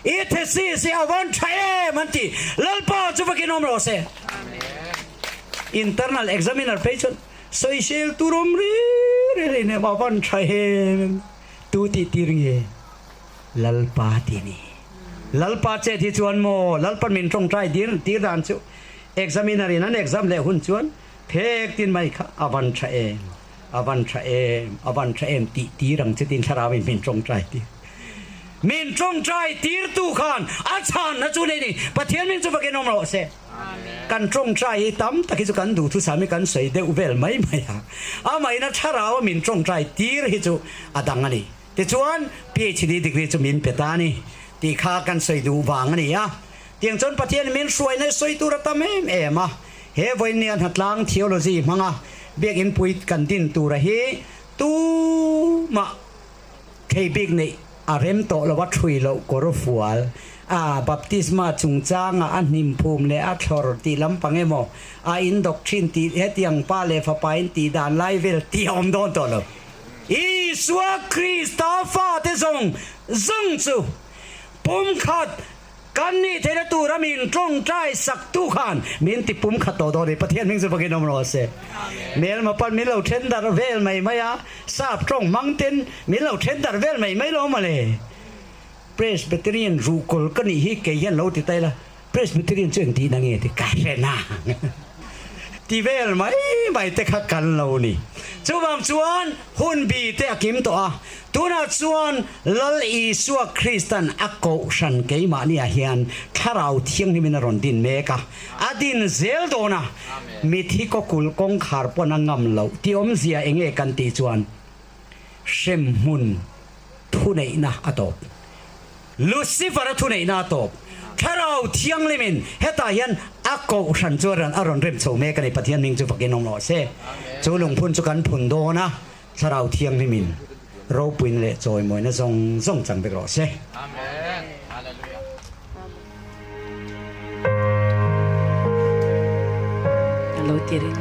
I thesis hi a van tha em an ti. Lalpa chu vakin awm rawh se. Internal examiner phei chuan sawisel tur awm ri ri ri nem a van tha em tu tih tir nge Lalpa ti ni. Lalpa chet hi chuan maw Lalpan min tawngtai dir tir dan chu examiner in an exam leh hun chuan phek tin mai kha a van tha em. A van tha em, a van tha em tih tir ang che tin thlarau in min tawngtai tir. Min tawngtai tirtu khan a chhanna chu nei ni. Pathian min chu vakin awm rawh se. Kan tawngtai hi tam tak hi chu kan duhthusam hi kan sawi deuh vel mai mai a. Amahin a thlarau a min tawngtai tir hi chu a dang a ni. Tichuan PhD degree chu min pe ta a ni tih kha kan sawi duh vang a ni a. Tiang chuan Pathian min hruaina hi sawi tur a tam em em a. He vawinia hnatlang theology hmanga biakinn pui kan din tura hi tumah Thei bik neih a rem tawh lo a thui loh kawr fual a baptisma chungchanga a hnim phum leh a thlawr tih lampang emaw a in doctrine tih hetiang pa leh fapa in tih dan lai vel tih a awm dawn tawh lo. Isua Krista fate zawng zawng chu pumkhat Kan nih theihna tura min tawngtai sak tu khan min ti pum khat tawh dawn i Pathian hming chu vakin awm rawh se. Hmelma pan min lo then darh vel mai mai a, sap tawng hmang ten min lo then darh vel mai mai lo mawle. Presbyterian ruhkawl ka nih hi kei hian lo ti ta ila, Presbyterian chu engtih na nge ti ka hre nang. Ti vel mai mai te kha kan lo ni. Chuvang chuan hun bi te a kim tawh a, tunah chuan Lal Isua Kristan a kohhran keimahniah hian Thlarau Thianghlimin a rawn din mek a, a din zel dawn a, mithi kawkulh kawngkhar pawn a ngam loh tih awmzia enge kan tih chuan hremhmun thuneihna a tawp. Lucifer-a thuneihna a tawp. Thlarau Thianghlimin hetah hian a kohhran chu a rawn rem chho mek a ni. Pathian hming chu fakin awm rawh se. Chu lungphun chu kan phun dawn a, Thlarau Thianghlimin ropuina leh chawimawina zawng zawng chang vek rawh se. Amen. Hallelujah. Lo ti ring.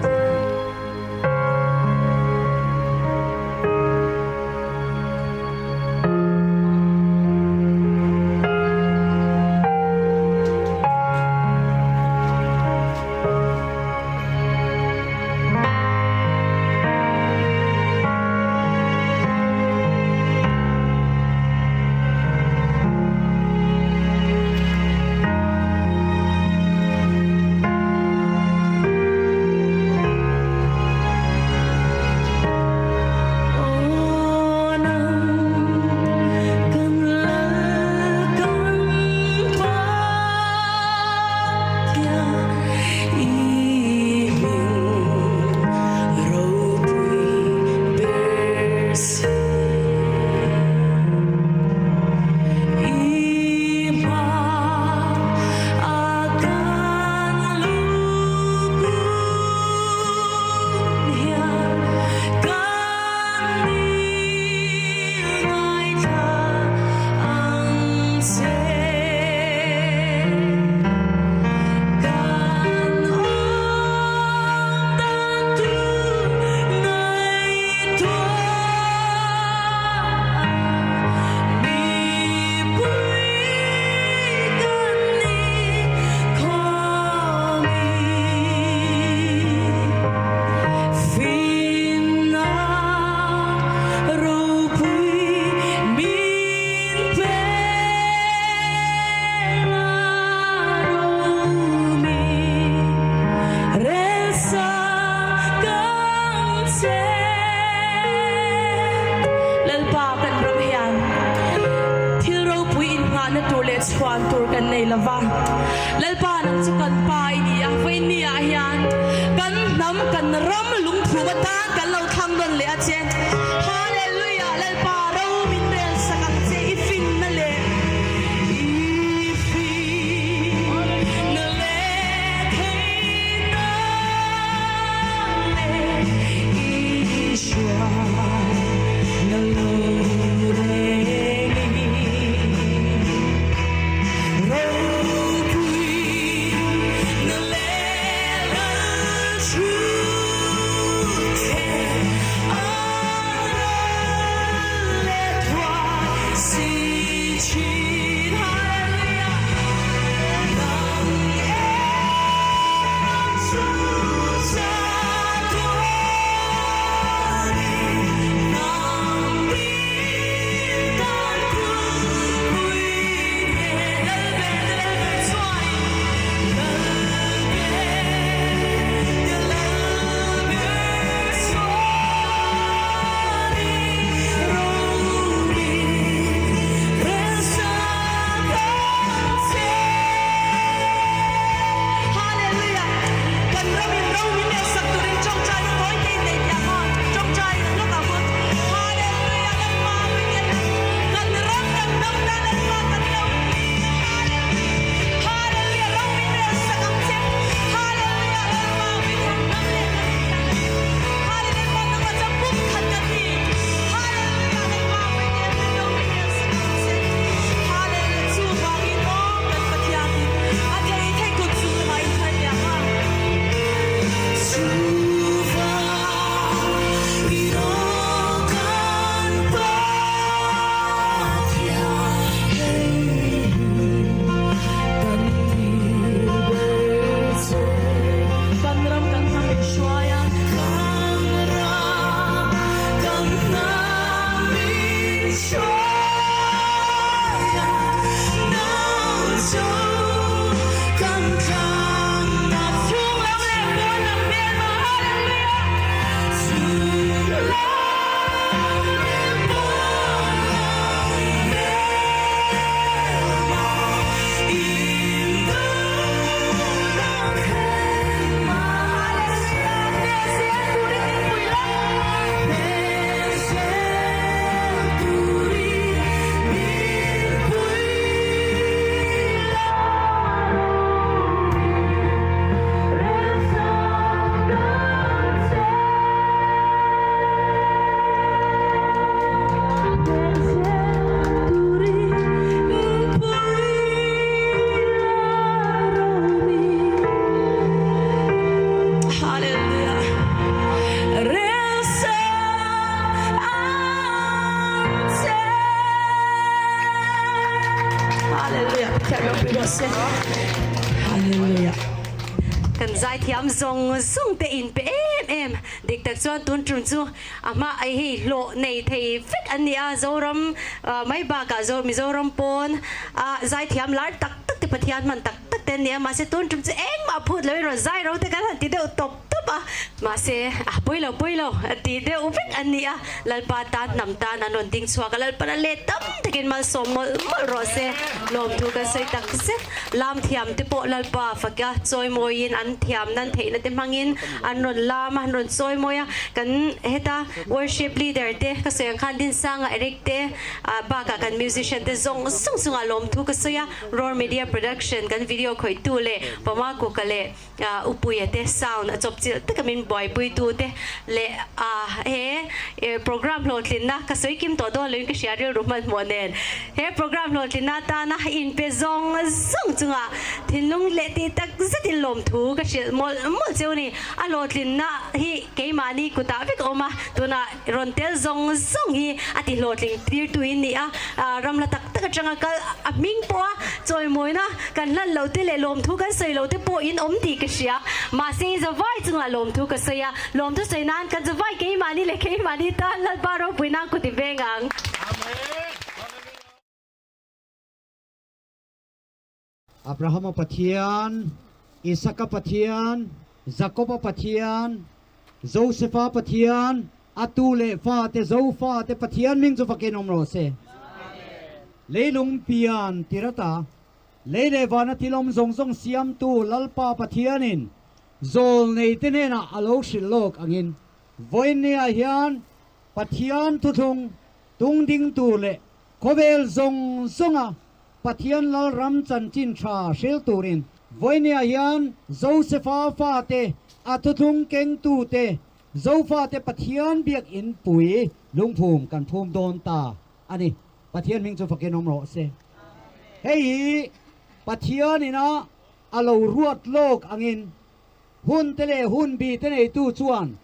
Lalpa kan ram hian thil ropui innghahna tur leh chhuan tur kan nei lo va. Lalpa nang chu kan Pa i ni a, vawiin ah hian kan hnam kan ram lungphum atan kan lo thlang nawn leh a che. Hallelujah! Lalpa ro min rel sak ang che i finna leh i finna leh theihna leh i hruaina lo reng i ropuina leh lalthu the a ram. Pathian ropui rawh se. Hallelujah. Kan zaithiam zawng zawng te in pe em em. Dik tak chuan tun tum chu a hma ai hei hlawh nei thei vek an ni a, Zoram mai bakah Zo Mizoram pawn a zaithiam lar tak tak te Pathian hman tak tak te an ni a, mahse tun tum chu engmah phut loin rawn zai ro te kan han ti deuh tawp tawp a, mahse a pawi lo pawi lo ti deuh vek an ni a, Lalpa tan hnam tan an rawn ding chhuak a, Lalpan a let tam takin malsawm mawlh mawlh rawh se, lawmthu kan sawi tak zet. Lam thiam te pawh Lalpa faka chawimawiin an thiam nan theihna te hmangin an rawn lam a, an rawn chawimawi a. Kan heta worship leader te ka sawi ang khan Dinsanga Eric te bakah kan musician te zawng zawng chungah lawmthu ka sawi a. Roar Media Production kan video khawihtu leh Pama Kuka leh Upuia te sound a chawpchilh taka min buaipuitu te leh he program hlawhtlinna ka sawi kim tawh dawn loin ka hria rilru hmanhmawh nen he program hlawhtlinna atana inpe zawng zawng chunga thinlung leh tih tak zetin lawmthu ka hrilh mawlh mawlh cheu ni. A hlawhtlinna hi keimahni kutah vek a awm a, tunah rawn tel zawng zawng hi a ti hlawhtling tirtu in ni a, ram la tak tak atanga kal a hming pawha chawimawina kan hlan loh te leh lawmthu kan sawi loh te pawh in awm tih ka hria. Mahse i zavai chungah lawmthu ka sawi a, lawmthu sawi nan kan zavai keimahni leh keimahni tan Lalpa ropui nan kut i veng ang. Abrahama Pathian, Isaka Pathian, Jakoba Pathian, Josefa Pathian, a tu leh fate Zofate Pathian hming chu fakin awm rawh se. Leilung pian tirata lei leh vana thil awm zawng zawng siamtu Lalpa Pathianin zawlneite hnenah a lo hrilh lawk angin vawiinniah hian Pathian thuthlung tungding tur leh khawvel zawng zawnga Pathian Lalram chanchin tha hril turin vawinia hian Josefa fate, a thuthlung kengtute, Zofate Pathian biakinn pui lungphum kan phum dawn ta a ni. Pathian hming chu fakin awm rawh se. Hei hi Pathian ina a lo ruat lawk angin hun te leh hun bi te neitu chuan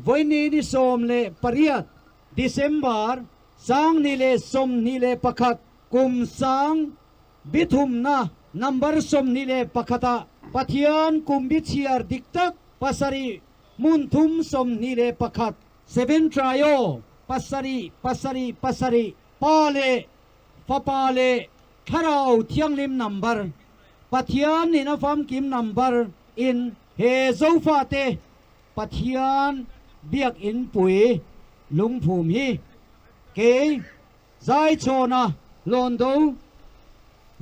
vawiini ni 18 December 2021 Kum sang bithumna number 21 ah Pathian kum bi chhiar dik tak pasarih hmun thum 21 seven trio pasarih pasarih pasarih Pa leh Fapa leh Thlarau Thianghlim number Pathian in a famkim number in he Zofate Pathian biakinn pui lungphum hi kei Zaichhawna Hlawndo,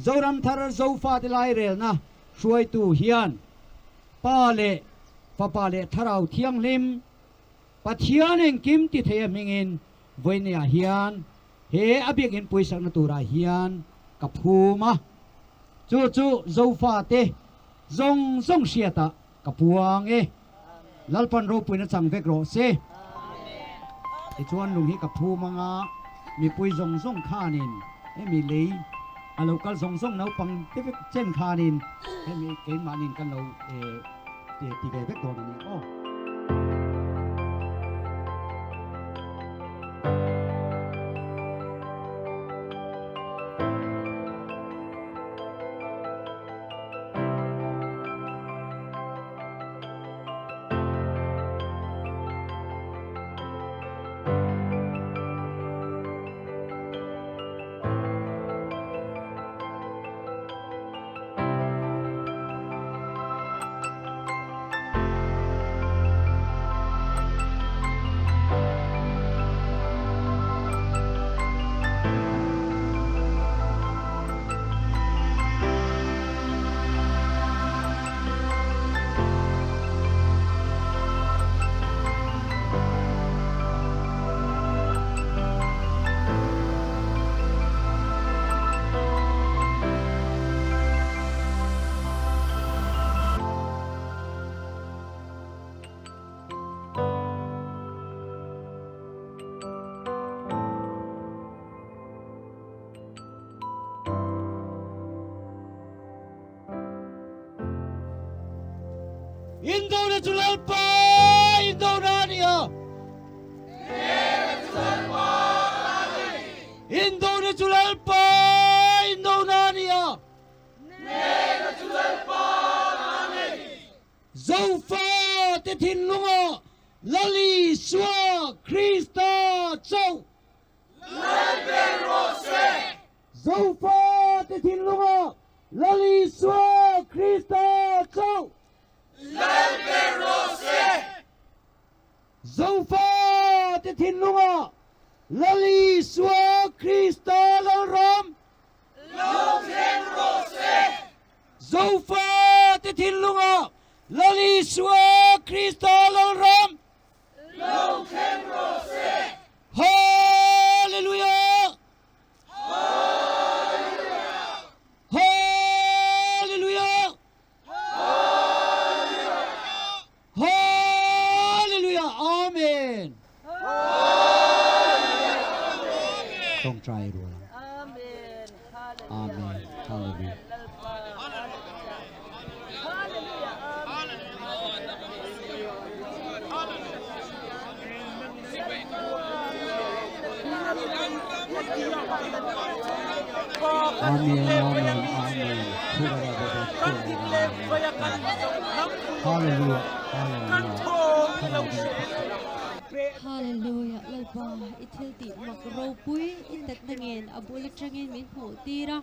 Zoramthar Zofate lairelna hruaitu hian Pa leh Fapa leh Thlarau Thianghlim, Pathian engkim ti thei a hmingin vawinia hian he a biakinn puisakna turah hian ka phum a, chu chu Zofate zawng zawng hriatah Ka puang e. Lalpan ropuina chang vek rawh se. Tichuan lung hi ka phum anga mipui zawng zawng khanin hemi lei a lo kal zawng zawng naupang te vek chen khanin hemi keimahnin kan lo ti ve vek dawn a ni aw. Indona chu Lalpa indona a ni a. Indona chu Lalpa indona a ni a. te thinlunga Lal Isua Krista chauh Lal ber rawh se! Zofa te thinlunga Lal Isua Krista chauh Lal ber rawh se! Zofa te thinlunga Lal Isua Krista Lalram Lo thleng rawh se! Zofa te thinlunga Lal Isua Krista Lalram Lo thleng rawh se! Hallelujah! Hallelujah! Hallelujah! Amen! Tawngtai rual ang. Amen. Hallelujah. Amen, amen, amen. Hallelujah, hallelujah. Hallelujah Lalpa i thil tih mak ropui i tat na ngen a bul atangin min hmuh tir a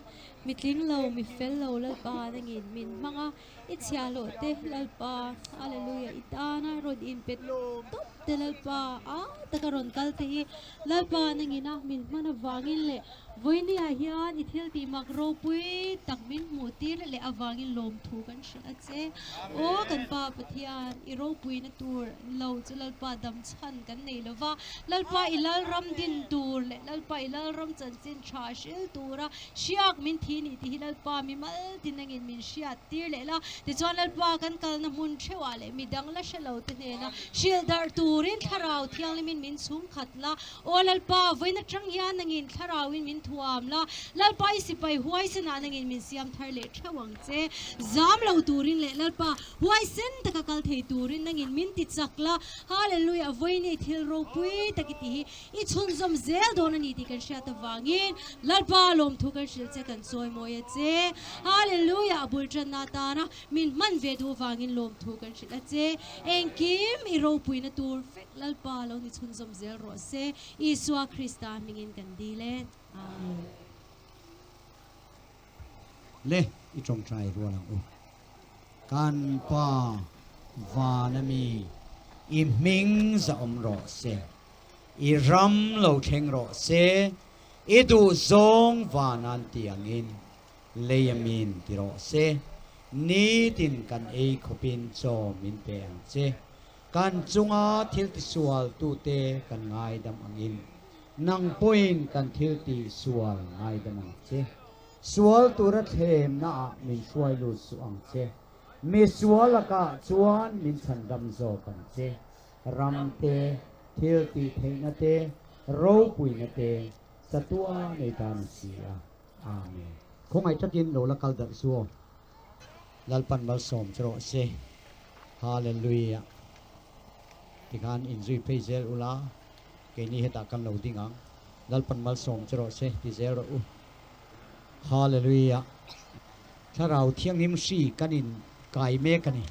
mi tling lo mi fel lo Lalpa nangin min hmang a i chhiahhlawh te Lalpa Hallelujah i tana rawn in pe tawp te Lalpa a taka rawn kal te hi Lalpa nangin a min hman avangin leh Vawinia hian i thil tih mak ropui tak min hmuh tir leh avangin lawmthu kan hrilh a che. Aw kan Pa Pathian, i ropuina tur lo chu Lalpa dam chhan kan nei lo va, Lalpa i Lalram din tur leh Lalpa i Lalram chanchin tha hril tura hriak min thi nih tih hi Lalpa mi mal tinangin min hriat tir leh la. Tichuan Lalpa kan kalna hmun theuhah leh midang la hre lo te hnena hrilh darh turin Thlarau Thianghlimin min chhungkhat la. Aw Lalpa, vawiin atang hian nangin thlarauin min thuam la, Lalpa i sipai huaisenah nangin min siam thar leh theuh ang che. Zam lo turin leh Lalpa huaisen taka kal thei turin nangin min ti chak la. Hallelujah, vawiin i thil ropui tak i tih hi i chhunzawm zel dawn a ni tih kan hriat avangin Lalpa lawmthu kan hrilh che, kan chawimawi a che. Hallelujah, a bul tanna atana min hman ve duh avangin lawmthu kan hrilh a che. Engkim i ropuina tur vek. Lalpa lo ni chhunzawm zel rawh se, Isua Krista hmingin kan dil e. Amen. Le i tawngtai rual ang u. Kan Pa van a mi, i hming zahawm rawh se, i ram lo thleng rawh se, i duhzawng van an ti angin lei a min ti rawh se, nitin kan ei khawpin chaw min pe ang che. Kan chunga thil tisual tute kan ngaidam angin, nang pawhin kan thil tihsual ngaidam ang che. Sual tura thlemnaah min hruai lut suh ang che. Mi sual lakah chuan min chhandam zawk ang che. Ram te, thil tihtheihna te, ropuina te, chatua nei ta ni si a. Amen. Khawngaih takin lo la kal darh chu aw. Lalpan malsawm che rawh se. Hallelujah. Tikhan inzui phei zel ula, keini hetah kan lo ding ang. Lalpan malsawm che rawh se ti zel rawh u. Hallelujah. Thlarau Thianghlim hri kan in kai mek a ni.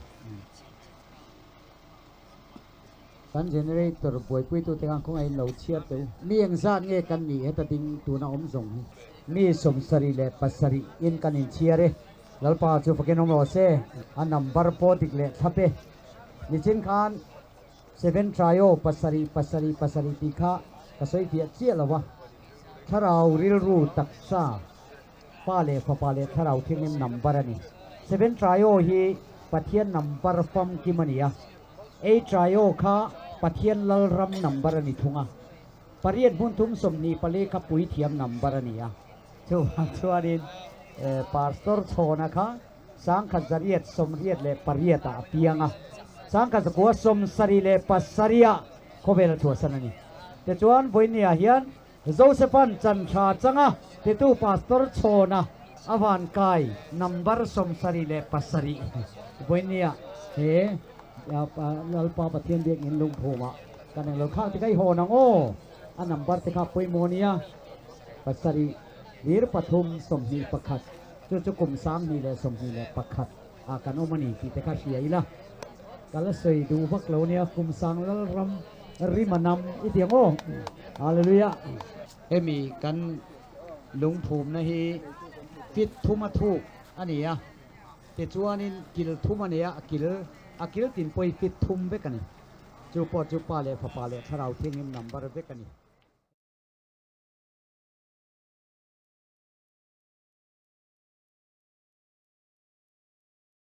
Kan generator buaipuitute khan khawngaih in lo chhiar teh u. Mi engzat nge kan nih heta ding tuna awm zawng hi? Mi 77 in kan inchhiar e. Lalpa chu fakin awm rawh se. A number pawh dik leh thlap e. Nichin khan seven trio pasarih pasarih pasarih tih kha ka sawi fiah chiah lo a. Thlarau rilru taksa Pa leh Fapa leh Thlarau Thianghlim number a ni. Seven trio hi Pathian number famkim a ni a. Eight trio kha Pathian Lalram number a ni thung a. Pariat hmun thum 24 kha Puithiam number a ni a. Chuvang chuanin Pastor Chhawna kha 1988 ah a piang a, 1977 ah khawvel a chhuahsan a ni. Tichuan vawinia hian Josephan chanthla changa titu Pastor Chhawna a van kai number 77 vawinia he Lalpa Pathian biakinn lungphumah kan englo khak te kha i hawn ang aw. A number te kha pawimawh nia, pasarih hlir pathum 21, chu chu kum 2021 ah kan awm a ni tih te kha hria ila. Ka la sawi duh vak lo nia, kum sang Lalram rim a nam i ti ang aw. Hallelujah. Hemi kan lungphumna hi fit thum a thuk a ni a, tichuanin kil thum a nei a, a kil a kil tin pawh hi fit thum vek a ni. Chu pawh chu Pa leh Fapa leh Thlarau Thianghlim number vek a ni.